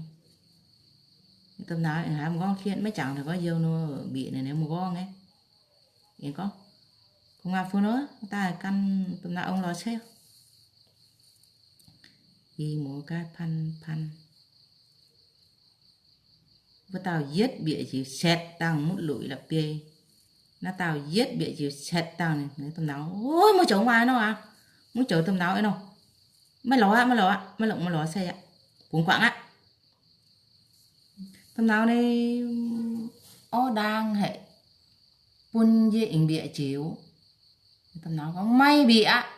domh naux aengx haiz mbuo gorngv hlieqv maiv jangx, gorngv youh nor mbiec ninh mbuo gorngv aeqv, aengx gorngv, Gu'nguaaz-fun ov, daaih gan domh naux ong lorz ceix. I muoz gaav paan paan, wuov dauh yietv mbiec jiux caetv dangh mutv luic la'biei. Naaiv dauh yietv mbiec jiux caetv dangh, domh naux, Ov, maiv joux gu'nguaaz nor aqv. Maiv joux domh naux nor. Maiv lorz aqv, maiv lorz aqv, maiv lorz, maiv lorz ceix aqv. Bungx guangc aqv. Domh naux naaiv orv ndaang haic, bun yie aengx mbiec jiux. Domh naux gorngv, Maiv mbiec aqv.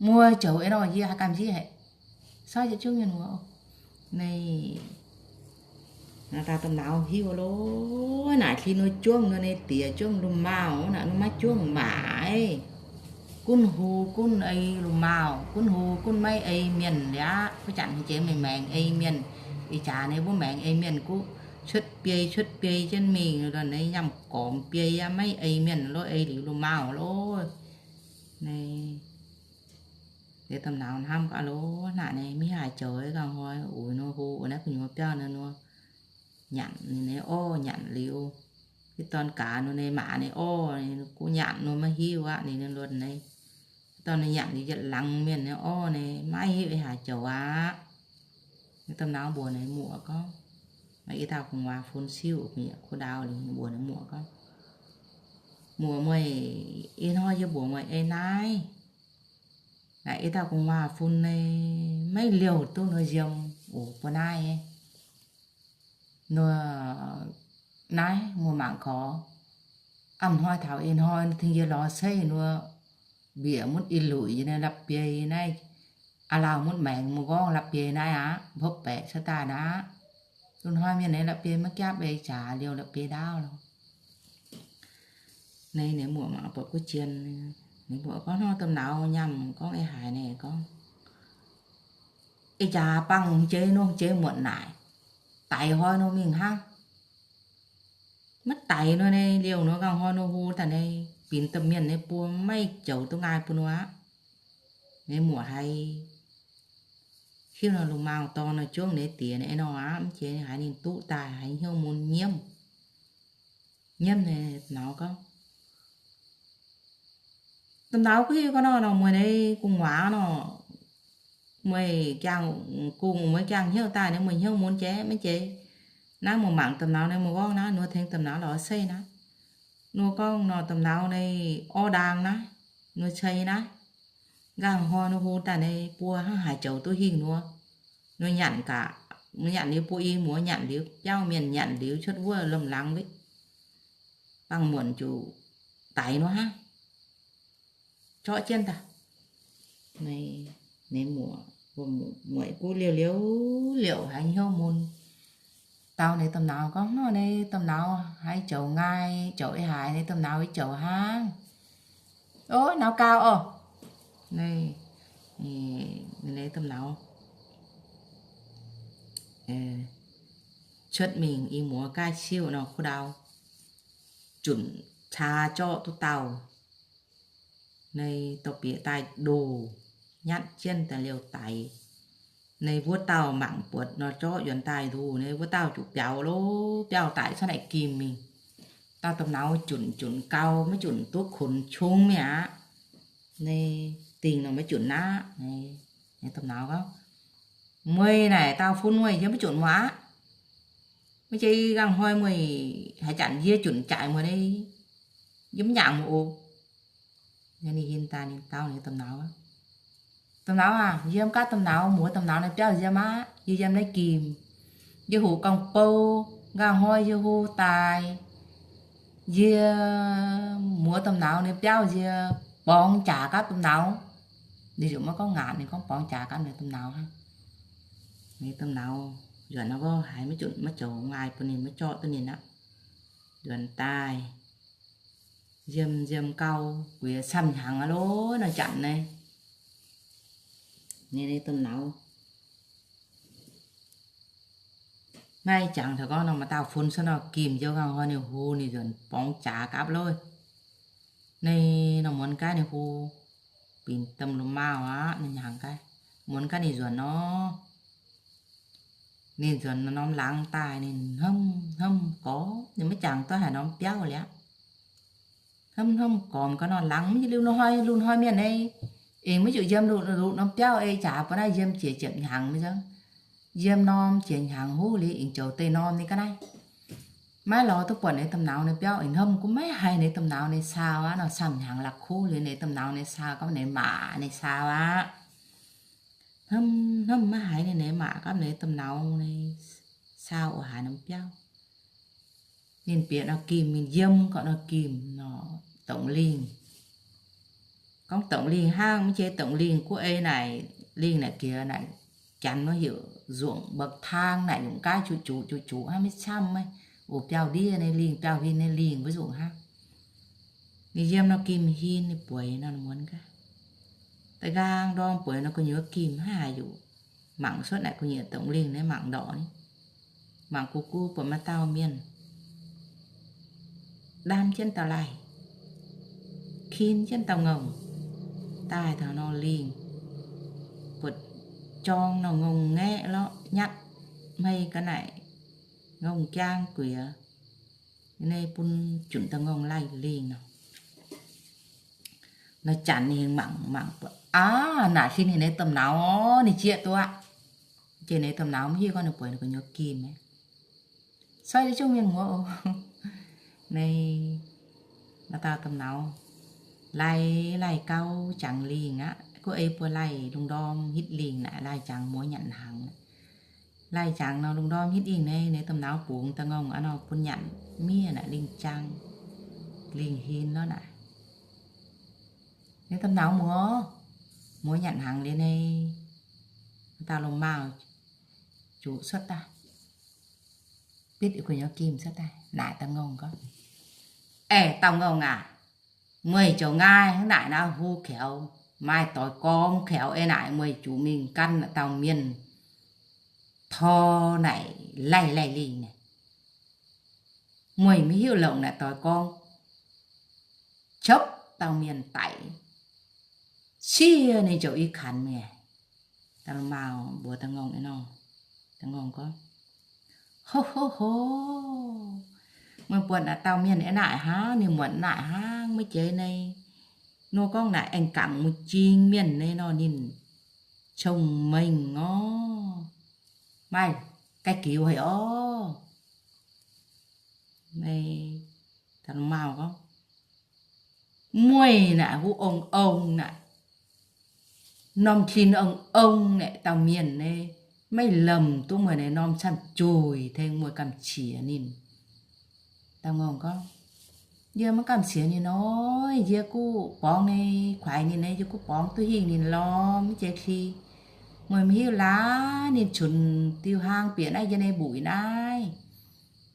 Muoz joux ei nor, yie haiz gamh nziev haic. Sortv yietc zungv mienh muoz. Naaiv, naaiv dauh domh naux hiuv loh, naaic hlin nor juangv nor, naaiv diex juangv loz-maauh, naaic nor maiv juangv maac. gunv hu gunv ei lungh maauh, gunv hu gunv maiv ei mienh liaqv. Wuov zanc haaix jiex meih maengx ei mienh, ih jaax nyei mbuo maengx ei mienh guv cuotv biei cuotv biei jienv mingh, nduov nyei nyaanh gormx biei aqv, maiv ei mienh lov, ei liuz lungh maauh lov. Naaiv deix domh nauz hnamv gaax lov, naaic naaiv maiv haih zoux, ganh hnoi uix nor hu naaiv gu'nyuoz biauv nor, nor nyanc ninh nyei orv nyanc liuz, hitv dorn gaax nor nyei maac nyei orv, guv nyanc nor maiv hiuv aqv ninh luonx nyei. Hitv dorn nyanc liuz yietc laangz mienh nyei orv nyei maiv hiuv ei haaix zoux aqv. Domh nauz mbuox ninh muoc gorngv, maaih i dauh gu'nguaaz fun siuv mi'aqv, kuv ndau liuz mbuox ninh muoc gorngv, muoc mueiz, ih hnoi yie mbuox mueiz ei naaiv, naaic i dauh gu'nguaaz fun nyei maiv liouh duqv nor yiem oc, mbuo naaiv nor, naaiv muoz mangc gorx, a'hnoi taux ih hnoi tengx yie lorz ceix nor, mbiec mutv i luic nyei la'biei naaiv, a'lauh mutv maengx muoz-ngorngv la'biei naaiv aqv, mbopv baeqc cuotv daaih naaiv aqv. Lungh hnoi mienh nyei la'biei maiv giapv ei jaax, liouh la'biei ndaauv lorqc. Naaiv ninh muoc mangc buatc guv jien, ninh muoc gorngv, hnangv domh nauz nyaanh gorngv ei haaix naaic gorngv, ei jaax bangc jeix nor jeix muotc naaic, daix hnoi nor mingh hnangv. Maiv daix nor nyei liouh nor, nqaang hnoi nor hu daaih nyei, binc domh mienh nyei buo maiv joux duqv nqaai bun nor aqv. Ninh muoc haiz hiuv nor lungh maauh dorn nor juangv ninh diex nyei nor aqv, mv jiex haiz ninh duqv daaih haiz hnyouv mun nyiemv. Nyiemv naaic nauz gorngv, domh nauz, guv hiuv ga'naaiv nor, mueiz nyei gu'nguaaz nor, mueiz jangx gungx, mueiz jangx hnyouv daaih nyei, mueiz hnyouv mun jeiv maiv jeiz. Naaiv muoz mangc domh nauz nyei muoz-ngorngv naaiv, nor tengx domh nauz lorz ceix naaiv. Nor gorngv nor domh nauz nyei orv ndaang naaiv, nor ceix naaiv. Nqaang hnoi nor hu daaih nyei buo hnangv haaix joux duqv hingh nor, nor nyanc gaax, nyanc liuz buo i muoz, nyanc liuz biauv mienh, nyanc liuz cuotv wuov lomh laangz wetv, bangc muonc ziouc daix nor hnangv. Zorqv jienv daaih. Ninh muoc, muoc guv liouh liouh liouh haiz hnyouv mun. Dau ninh domh nauz gorngv, nor ninh domh nauz haiz joux nqaai, joux ei haaix, ninh domh nauz i joux hnangv. Ov, nauz gau orqc. Ninh domh nauz cuotv mingh i muoz gaav siuv nor, kuv ndau junc caa zorqv duqv dauh. Ninh dorh bieqc daaih ndoh nyatv jienv daaih liouh daix. Ninh wuov dauh mangc buatc nor zorqv yuonx daaih nduqc, ninh wuov dauh zuqc biaux lov, biauv daic cuotv naaic gimh mingh. Dauh domh nauz junc junc gau, maiv junc duqv kunx cungv mi'aqv. Ninh dingh nor maiv junc aqv. Ninh domh nauz gorngv, mueiz naaic dauh fun mueiz yie maiv junc muoz aqv. Maiv zeiz nqaang hnoi mueiz haaix zanc yie junc jaaix muoz nyei, yie mv nyaangc muoz oc. Ninh hin daaih ninh dau ninh domh nauz, domh nauz aac, yiem gaav domh nauz, muoz domh nauz nyei biauv yiem aqv. Yie yiem naaiv gimh, yie hoqc gong-bou, nqaang hnoi yie hu daaih, yie muoz domh nauz nyei biauv yie borngz jaax gaav domh nauz. Ninh ziouc maiv gorngv ngaatc, ninh gorngv borngz jaax gaav ninh domh nauz hnangv. Ninh domh nauz nzuonx nor gorngv haiz maiv junc maiv joux nqaai bun ninh, maiv zorqv duqv ninh aqv. Nzuonx daaih nziem nziem gau, guiex camv hnyangx aqv lov, nor janc naaiv. Ninh, ninh domh nauz maiv jangx taux gorngv nor maaih dauh fun cuotv nor gimh njoux nqaang hnoi ninh hu ninh nzuonx borngz jaax gapv lov. Ninh nor muonz gaav ninh hu, binc domh lungh maauh aqv, ninh hnyangx gaav, muonz gaav ninh nzuonx nor. Ninh nzuonx norm laangz daaih ninh hnamv hnamv gormx, ninh maiv jangx duqv haaix norm biauv liuz aqv. Hnamv hnamv gormx gau nor, laangz mv liuz lungh hnoi, lungh hnoi mienh ei, aengx maiv zuqc yiem lungh, lungh norm biauv ei jaax, bun naaiv yiem jiex ziepc hnyangx maiv zeiz. Yiem norm jiex hnyangx huv liuz aengx joux deix norm nyei ga'naaiv. Maiv lorz duqv buatc ninh domh nauz nyei biauv, aengx hnamv gunv maiv haiz ninh domh nauz nyei saau aqv nor, camv hnyangx la'kuqv liuz ninh domh nauz nyei saau gapv ninh maac nyei saau aqv. Hnamv hnamv maiv haiz ninh nyei maac gapv ninh domh nauz nyei saau oix haaix norm biauv. Ninh bieqc nor gimh, ninh yiem gorqv nor gimh nor, dongc lingh. Gorngv dongc lingh hnangv, mv zeiz dongc lingh guv ei naaic, lingh naaic jiex naaic janx wuov heuc nzungh mba'taang naaic, nyungc gaav juqc juqc juqc juqc hnangv, maiv camv, maiv oc, biauv-ndiev nyei lingh, biauv-huin nyei lingh wuov nzungh hnangv. Ninh yiem nor gimh hin, ninh bueix nor muonz gaax. Nqaang ndorm bueix nor gu'nyuoz gimh haaix yuqc, mangc cuotv naaic gu'nyuoz dongh lingh naaiv mangc ndorqc ni. Mangc guv guv buatc maaih dauh mienh ndaam jienv dauh laih, kin jienv dauh ngongh, daaih taux nor lingh, buatc jorng nor ngongh ngaeqv lorqc, nyatv hmei ga'naaiv, ngongh jaang guiex, nei bun junc dauh ngongh laih lingh nor. Nor janx ninh mangc mangc buatc, aav, naaic sin ninh nyei domh nauz, ninh jieqv duqv aqv. Jiex ninh nyei domh nauz mv hiuv gorngv ninh bueix ninh gu'nyuoz gimh aqv. Soi zungv mienh muoz oc. Naaiv, maaih dauh domh nauz laih, laih gauh jangx lingh aqv. Guv ei buo laih lungh ndorm hitv lingh naaic, laih jangx muoz nyanc hnaangx. Laih jangx nor lungh ndorm hitv lingh naaiv, ninh domh nauz bungx da'ngongh aqv nor bun nyanc miev naaic, lingh jaang, lingh hin lorqc naaic. Ninh domh nauz muoz, muoz nyanc hnaangx liuz naaiv, dauh lungh maauh zuqc cuotv daaih, bitv gu'nyuoz gimh cuotv daaih naaic da'ngongh gorngv, Aeh, dauh ngongh aac, meih ziouc nqaai hnangv naaic naaiv huv kaux, maaih doix gorngv kaux, ei naaic meih zuqc mingh gan dauh mienh tor naaic laih laih lingh naaic. Meih maiv hiuv longc naaic doix gorngv, qopv dauh mienh daic, siev ninh ziouc i kanx mi'aqv. Dauh lungh maauh mbuox da'ngongh nor, da'ngongh gorngv, Ho ho ho! Meih buatc naaic dauh mienh aav naaic hnangv, ninh muonc naaic hnangv, maiv jeiz naaiv nor gorngv naaic aengx gangc mu'jing mienh naaiv nor ninh cong-mengh orv, maaih ga'giux haic orv. Naaiv dauh lungh maauh gorngv, Mueiz naaic huv ong-ong naaic, norm cin ong-ong naaic, dauh mienh naaiv maiv lamh duqv meih naaiv norm camv-juih tengx mueiz gamh qiex ninh. Dauh ngongh gorngv, Yie maiv gamh qiex ninh nor, yie gunv borngz ninh, kuaix ninh naaiv, yie gunv borngz duqv hingh ninh lorz mv jiex ki. Meih maiv hiuv laaix ninh cunx diuh hlaang bieqc naaiv yie nyei mbuic naaiv.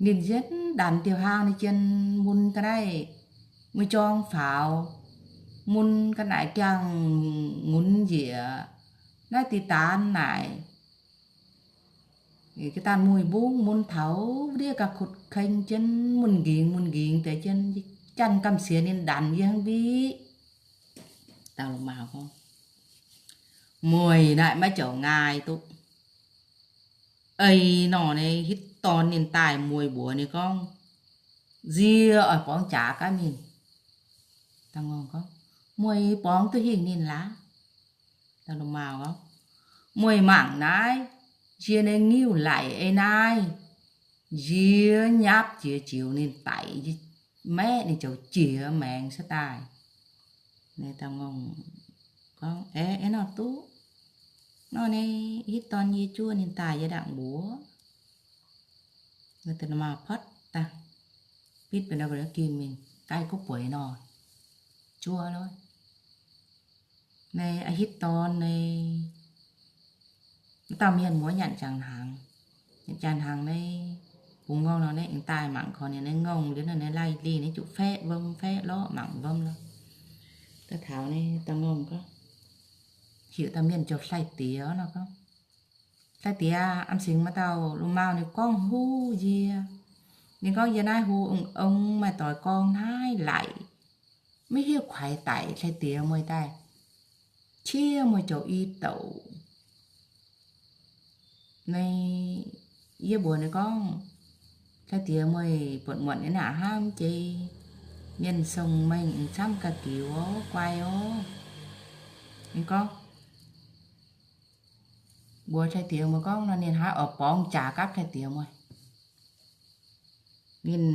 Ninh jienv ndanc diuh hlaang ninh jienv mun ga'naaiv mueiz jorng faaux, mun ga'naaiv jangx ngunx njiec naaiv diqc daanx naaic. Ga'danh muic mbungv mun taux ndiev ga'kutv keng jienv mun nqingx mun nqingx deix jienv, janx gamh qiex ninh ndanc yie hnangv mbiqv. Dauh lungh maauh gorngv, Mueiz naaic maiv ziouc nqaai duqv. Ei nor naaiv hitv dorn ninh daaih mueiz mbuox ninh gorngv, Nziex oix borngz jaax gapv ninh. Da'ngorngv gorngv, Mueiz borngz duqv hingh ninh laaix? Dauh lungh maauh gorngv, Mueiz mangc naaiv, nziex nyei ngiuv laic ei naaiv, nziex nyapv jiex jiex ninh daic, maeqv ninh ziouc jiex maengx cuotv daaih. Naaiv dauh ngongh gorngv, Aeqv, aeqv, nor duqv. Nor naaiv hitv dorn yie juov ninh daaih yie ndaangc mbuox. Naaiv da'maauh potv daaih, bitv benx nor gim mingh, gaih guv bueix nor, juov loh. Naaiv hitv dorn naaiv, dauh mienh muoz nyanc jangx hnaangx. Nyanc jangx hnaangx naaiv, bungx ngongh nor naaiv aengx daaih mangc korv ninh naaiv ngongh liuz nor naaiv laih lingh naaiv juqc faeqv wuom faeqv lorqc, mangc wuom lorqc. Daaih taux naaiv dauh ngongh gorngv, heuc dauh mienh joux Hlaiv Diex nor gorngv, Hlaiv Diex, am singx maaih dauh lungh maauh ninh gorngv huv yie. Ninh gorngv yie naaiv huv ong-ong, maaih doix gorngv naaiv laic, maiv hiuv kuaix daic. Hlaiv Diex, mueiz daaih qiex mueiz joux i douc. Naaiv yie mbuox ninh gorngv, Hlaiv Diex, mueiz buatc muonc nyei naaic hnangv jei, mienh song-mengh camv ga'giux orv, guai orv. Ninh gorngv, mbuox Hlaiv Diex mueiz gorngv nor, ninh hnangv oix borngz jaax gapv Hlaiv Diex mueiz. Ninh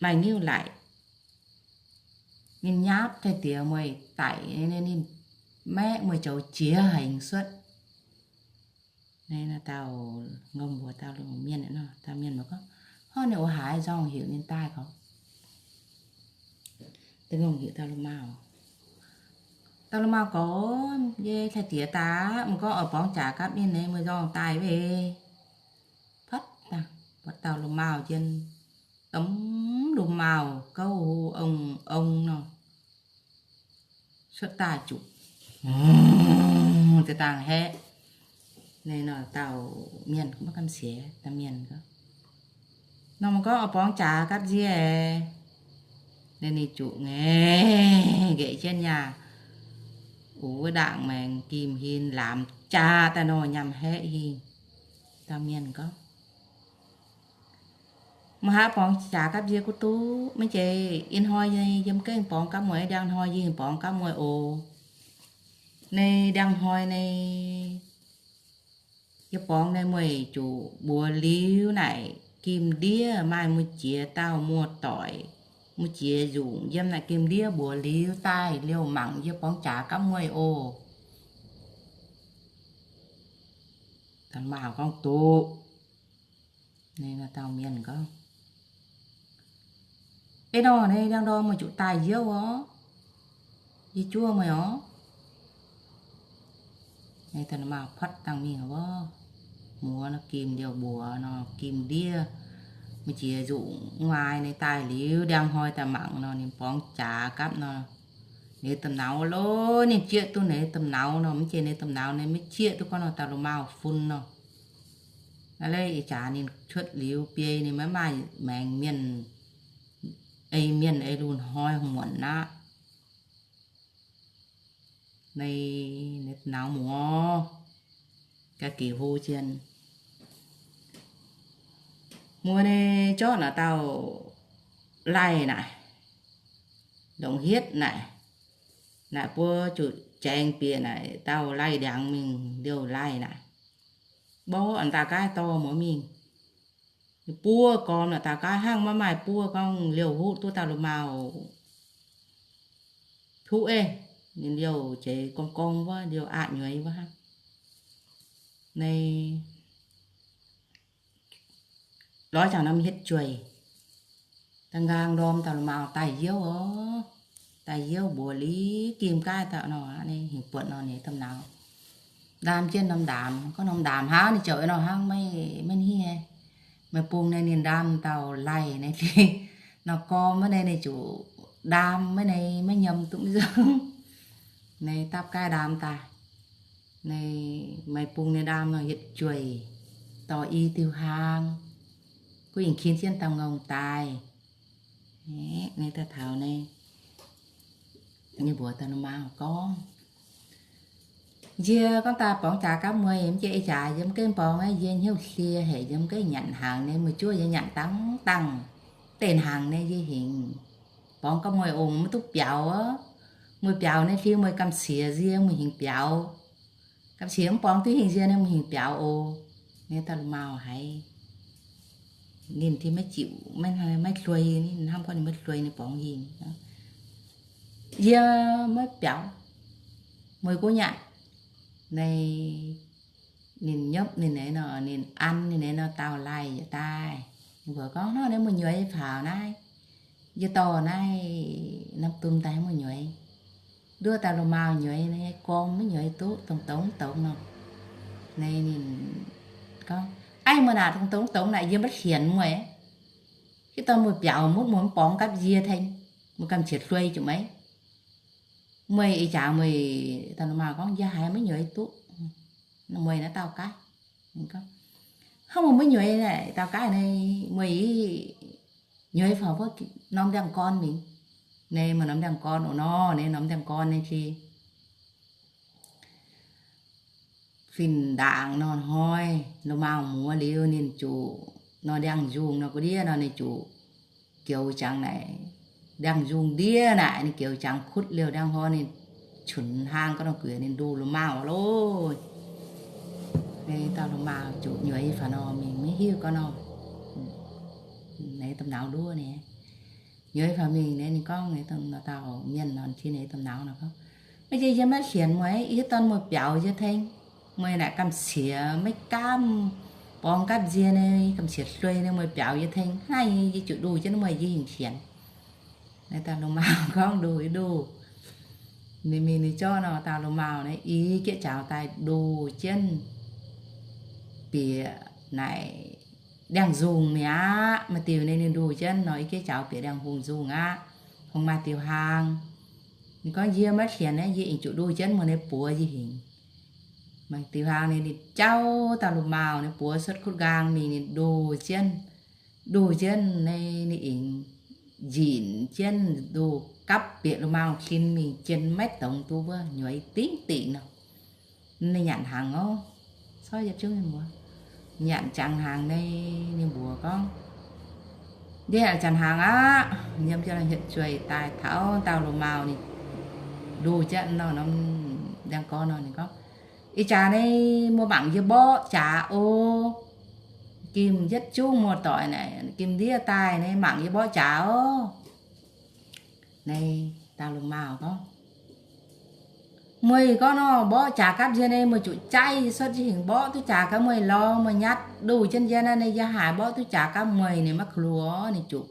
maaih ngiuv laic, ninh nyapv Hlaiv Diex mueiz daic, ninh maeqv mueiz joux jiex haic suotv. Naaiv dauh ngongh mbuox dauh mienh nor, dauh mienh mbuox gorngv, Hnangv ninh oix haaix nzorng heuc ninh daaih gorx? Da'ngorngv heuc dauh lungh maauh. Dauh lungh maauh gorngv, Yie Hlaiv Diex daaih, meih gorngv oix borngz jaax gapv ninh naaiv, meih nzorng daaih wuov. Patv daaih, buatc dauh lungh maauh jien, domh lungh maauh gouv ong-ong nor. cuotv daaih zuqc, za'dangh haeqv. Naaiv nor dauh mienh maiv gamh siex, dauh mienh gorngv, nor maiv gorngv oix borngz jaax gapv nzie. Naaiv ninh zuqc ngaengc nqaeqc jienv nyaah, wuov ndaangc maengx gim hin lamz jaax daaih nor nyaanh haeqv hingh. Dauh mienh gorngv, maiv haaix borngz jaax gapv nzie kuv duqv, maiv zeiz ih hnoi yie yiem gengh borngz gapv mueiz, ndiangx hnoi yie yaac borngz gapv mueiz oc. Naaiv ndiangx hnoi naaiv yie borngz naaiv mueiz zuqc mbuox liuz naaic gim ndiev maaih muoz jiex dauh muoz-doic, muoz jiex nzunc yiem naaic gim ndiev mbuox liuz daaih liouh mangc yie borngz jaax gapv mueiz oc. Dauh maauh gorngv, duqv. Naaiv dauh mienh gorngv, ei nor naaiv ndiangx ndorm meih zuqc daaih youh oc. Yie juov meih oc. Naaiv dauh maauh potv dangh mingh wuov, muoz nor gim liouh mbuox nor gim ndiev, muoz jiex nzunc mv maaih naaiv daaih liuz ndiangx hnoi daaih mangc nor ninh borngz jaax gapv nor, ninh domh nauz lo, ninh jieqv duqv ninh domh nauz nor, mv zeiz ninh domh nauz naaiv maiv jieqv duqv gorngv nor dauh lo maauh fun nor. Naaiv leiz ih jaax ninh cuotv liuz biei ninh maiv maaih maengx mienh, ei mienh ei lungh hnoi muonc aqv. Naaiv, naaiv nauz muoz ga'gix hlo jien. Muoz naaiv zorqv naaic dauh laih naaic, longc hietv naaic, naaic buo zuqc jaengx bieqc naaic dauh laih ndiangx mingh liouh laih naaic. Mborqv a'dauh gaaix dorh muoz mingh. Buov gormx naaic dauh gaaix hnangv maiv maaih buov gorngv liouh huv duqv dauh lu maauh huv ei. Ninh liouh jeix gormx gormx wuov, liouh aqc nyueiz wuov hnangv. Naaiv lorz jangx norm hietv jueiz, da'nqaang ndorm dauh lu maauh daaih youh oc. Daaih youh mbuox liuz gim gaaix dauh nor, naaiv hingh buonc nor ninh domh nauz ndaam jienv norm ndaamc. Gorngv norm ndaamc hnangv, ninh ziouc nor hnangv maiv, maiv hniev. Maaih bung naaiv ninh ndaam dauh laih naaiv, nor gormx maiv naaiv ninh zuqc ndaam maiv naaiv, maiv nyiemz duqv mv nzunc. Naaiv dapv gaaix ndaam daaih. Naaiv maaih bung naaiv ndaam nor hietv jueiz, dorh i diuh hlaang, guv yingc kin jienv dauh ngongh daaih. Naaiv daaih taux naaiv, ninh mbuox dauh lu maauh gorngv, nziex gorngv daaih borngz jaax gapv mueiz, mv jiex ih jaax yiem gengh borngz aqv, yie hnyouv hlie haic, yiem gengh nyanc hnaangx naaiv, mueiz juov yie nyanc dangh dangh, deix hnaangx naaiv yie hingc borngz gapv mueiz ong maiv duqv biaux. Mueiz biaux naaiv hli mueiz gamh siex nzie mueiz hingc biaux. Gamh siex mv borngz duqv hingh nzie naaiv mueiz hingh biaux oc. Naaiv dauh lu maauh haiz ninh ti maiv ziqc, maiv hluei, ninh hnamv gorngv ninh maiv hluei ninh borngz hingh. Yie maiv biaux, mueiz gu nyanc. Naaiv ninh nyopv ninh naaiv nor, ninh an ninh naaiv nor dauh laih yietc daaih. Ninh mbuox gorngv, hnangv naaiv mueiz nyueiz faaux naaiv, yie dorh naaiv norm dum daaih mueiz nyueiz. Nduov dauh lu maauh nyueiz naaiv gormx maiv nyueiz duqv, dongh dongx dongx nor. Naaiv ninh gorngv, aiv, mueiz naaic dongh dongx dongx naaic yie maiv hienx mueiz. Hitv dorn mueiz biaux mutv mueiz mv borngz gapv nzie tengx, mueiz gamh qiex hluei juqc maiv. Mueiz ih jaax mueiz, dauh lu maauh gorngv, yie haiz maiv nyueiz duqv. Mueiz naaiv dauh gaav, hnangv mueiz maiv nyueiz naaic dauh gaav naaiv, mueiz nyueiz faaux wuov norm ndiangx-gorn mingh. Naaiv maaih norm ndiangx-gorn oc nor, naaiv norm ndiangx-gorn naaiv ti fin-ndaangc nor hnoi, lu maauh muoz liuz ninh zuqc nor ndiangx-nzungh nor gu'ndiev nor ninh zuqc gioux jangx naaic, ndiangx-nzungh ndiev naaic ninh gioux jangx kutv liouh ndiangx-hor ninh cunx hlaang ga'nor guiex ninh nduh lu maauh loh. Naaiv dauh lu maauh zuqc nyueiz faaux nor mingh maiv hiuv ga'nor. Naaiv domh nauz nduov naaiv, nyueiz faaux mingh naaiv ninh gorngv, dauh mienh nor, tin naaiv domh nauz nor gorngv, maiv jiex yie maiv sienx mueiz, yie hitv dorn mueiz biaux yie tengx. Mueiz naaic gamh siex maiv gaamv, borngz gapv nzie naaiv gamh siex hluei naaiv mueiz biaux yie tengx. Hnangv naaiv yie zuqc nduh jienv mueiz yie hingh sienx. Naaiv dauh lu maauh gorngv nduh yie nduh. Ninh mingh ninh zorqv nor dauh lu maauh naaiv i jieqv jaux daaih nduh jienv bieqc naaic ndiangx-nzungh mi'aqv. Maaih diuh naaiv ninh nduh jienv nor i jieqv jaux bieqc ndiangx-nzungh aqv. Hungh maaih diuh hlaang. Ninh gorngv, Yie maiv sienx naaiv, yie aengx zuqc ndoh jienv muonz ninh buoz njiec hingc. Maaih diuh hlaang ninh, ninh jauv dauh lungh maauh, ninh buoz cuotv kutv nqaang mingh, ninh ndoh jienv, ndoh jienv naaiv ninh aengx nzinc jienv ndoh gapv bieqc lungh maauh sin mingh, jien maiv dongz duqv wuov, nyuoz dingv dingc nor. Ninh nyanc hnaangx oc. Corc yietc zungv mienh muoz nyanc ziangx hnaangx naaiv, ninh mbuox gorngv, Ndiev a'jangc hnaangx aqv, yiem jienv hietv jueih daaih taux dauh lungh maauh ninh ndoh jienv nor, norm ndiangx-gorn nor, ninh gorngv, Ih jaax naaiv muoz mangc yie mborqv jaax oc. Gimh yietv zungv muoz-doic naaic, gimh ndiev daaih naaiv mangc yie mborqv jaax oc. Naaiv dauh lungh maauh gorngv, Meih gorngv nor mborqv jaax gapv nziex naaiv, meih zuqc jaiv cuotv njiec hingc mborqv duqv jaax gapv meih lorz. Meih nyatv ndoh jienv njiec naaiv, yie haiz mborqv duqv jaax gapv meih, ninh maiv klo, ninh zuqc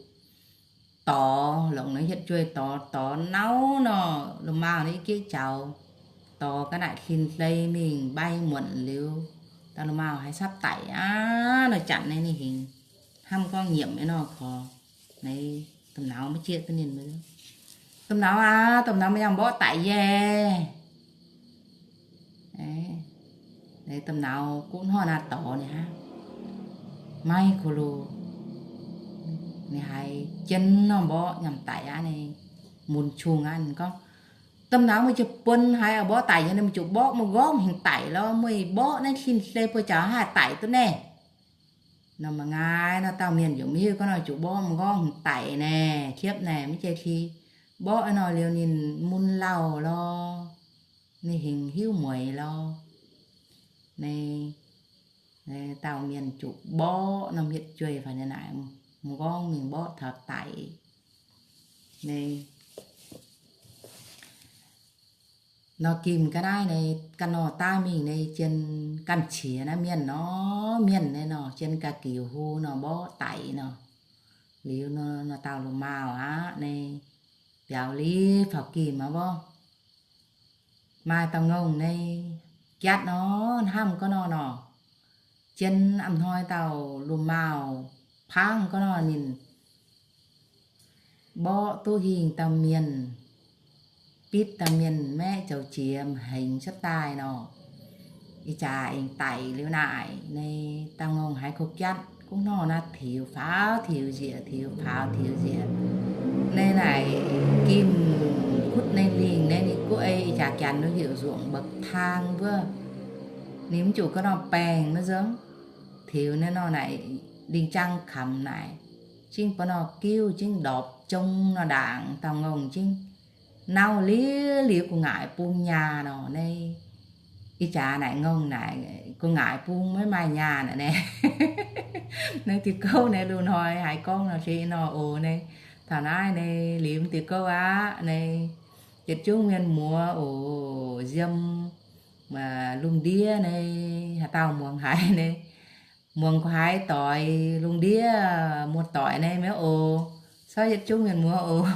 dorh longc naaiv hietv jueih dorh, dorh nauv nor, lungh maauh naaiv i gieqv jaux, dorh ga'naaiv sin hlei mingh mbai muonc liuz, dauh lungh maauh haiz sapv daic aqv. Nor janc naaiv ninh hingx hnamv gorngv nyiemc nyei nor, korv naaiv domh nauz maiv jieqv duqv ninh. Domh nauz aac, domh nauz meih yangh mborqv daic yie. Domh nauz guv hnoi naaiv dorh ninh hnangv, maiv ko lo. Ninh haiz jien nor mborqv nyanc daic aqv, ninh mun qungh aqv. Ninh gorngv, Domh nauz, meih ziouc buonc haiz mborqv daic yie, meih ziouc mborqv muoz-nqorngv hingh daic lorz. Meih mborqv naaiv sin hlei buo jaax haih daic duqv naaiv? Nor mangc gaax, nor dauh mienh yaac maiv hiuv gorngv nor zuqc mborqv muoz-nqorngv hingh daic naaic, qiepv naaic maiv jiex ti. Mborqv nor liuz ninh mun lauh lorz, ninh hingx hiuv mueiz lorz. Naaiv dauh mienh zuqc mborqv norm hietv jueih fai naaic, muoz-nqorngv mingh mborqv taux daic. Naaiv nor gimh ga'naaiv naaiv ganh nor daaih mingh naaiv jien ganh qiex naaiv mienh nor, mienh naaiv nor jien ga'giux hu nor mborqv daic nor. Liuz nor dauh lungh maauh aqv naaiv biaux liuz faaux gimh aqv mborqv. Maaih dauh ngongh naaiv jatv nor, hnamv gorngv nor nor, jien a'hnoi dauh lungh maauh paangv gorngv nor ninh mborqv duqv hingh dauh mienh, bitv dauh mienh maeqv zoux jiex hengx cuotv daaih nor, ih jaax aengx daic liuz naaic. Naaiv dauh ngongh haiz kouv jatv, gunv hnor naaiv tiux faaux tiux njiec, tiux faaux tiux njiec. Naaiv naaic gimh kutv naaiv lingh naaiv ninh guv ei ih jaax janx nor heuc nzuonx mbopv taang wuov. Ninh mv zuqc gorngv nor baengc maiv nzunc, tiux naaiv nor naaic lingh jaang kamx naaic, zingv ba'nor giuv, zingv ndorpc zong nor ndaangc, dauh ngongh zingv nauv liuz liuz gu'nguaaic bung nyaah nor. Naaiv ih jaax naaic ngongh naaic gu'nguaaic bung maiv maaih nyaah naaic naaiv. Naaiv diuh gouv naaiv loz-hnoi haiz gorngv nor se nor oc. Naaiv taux naaiv naaiv liuz diuh gouv aqv. Naaiv yietc zungv mienh muoz oc, yiem lungh ndiev naaiv haaix dauh muangx haiz naaiv, muangx haiz doix lungh ndiev muoz-doic naaiv maiv oc. Corc yietc zungv mienh muoz oc.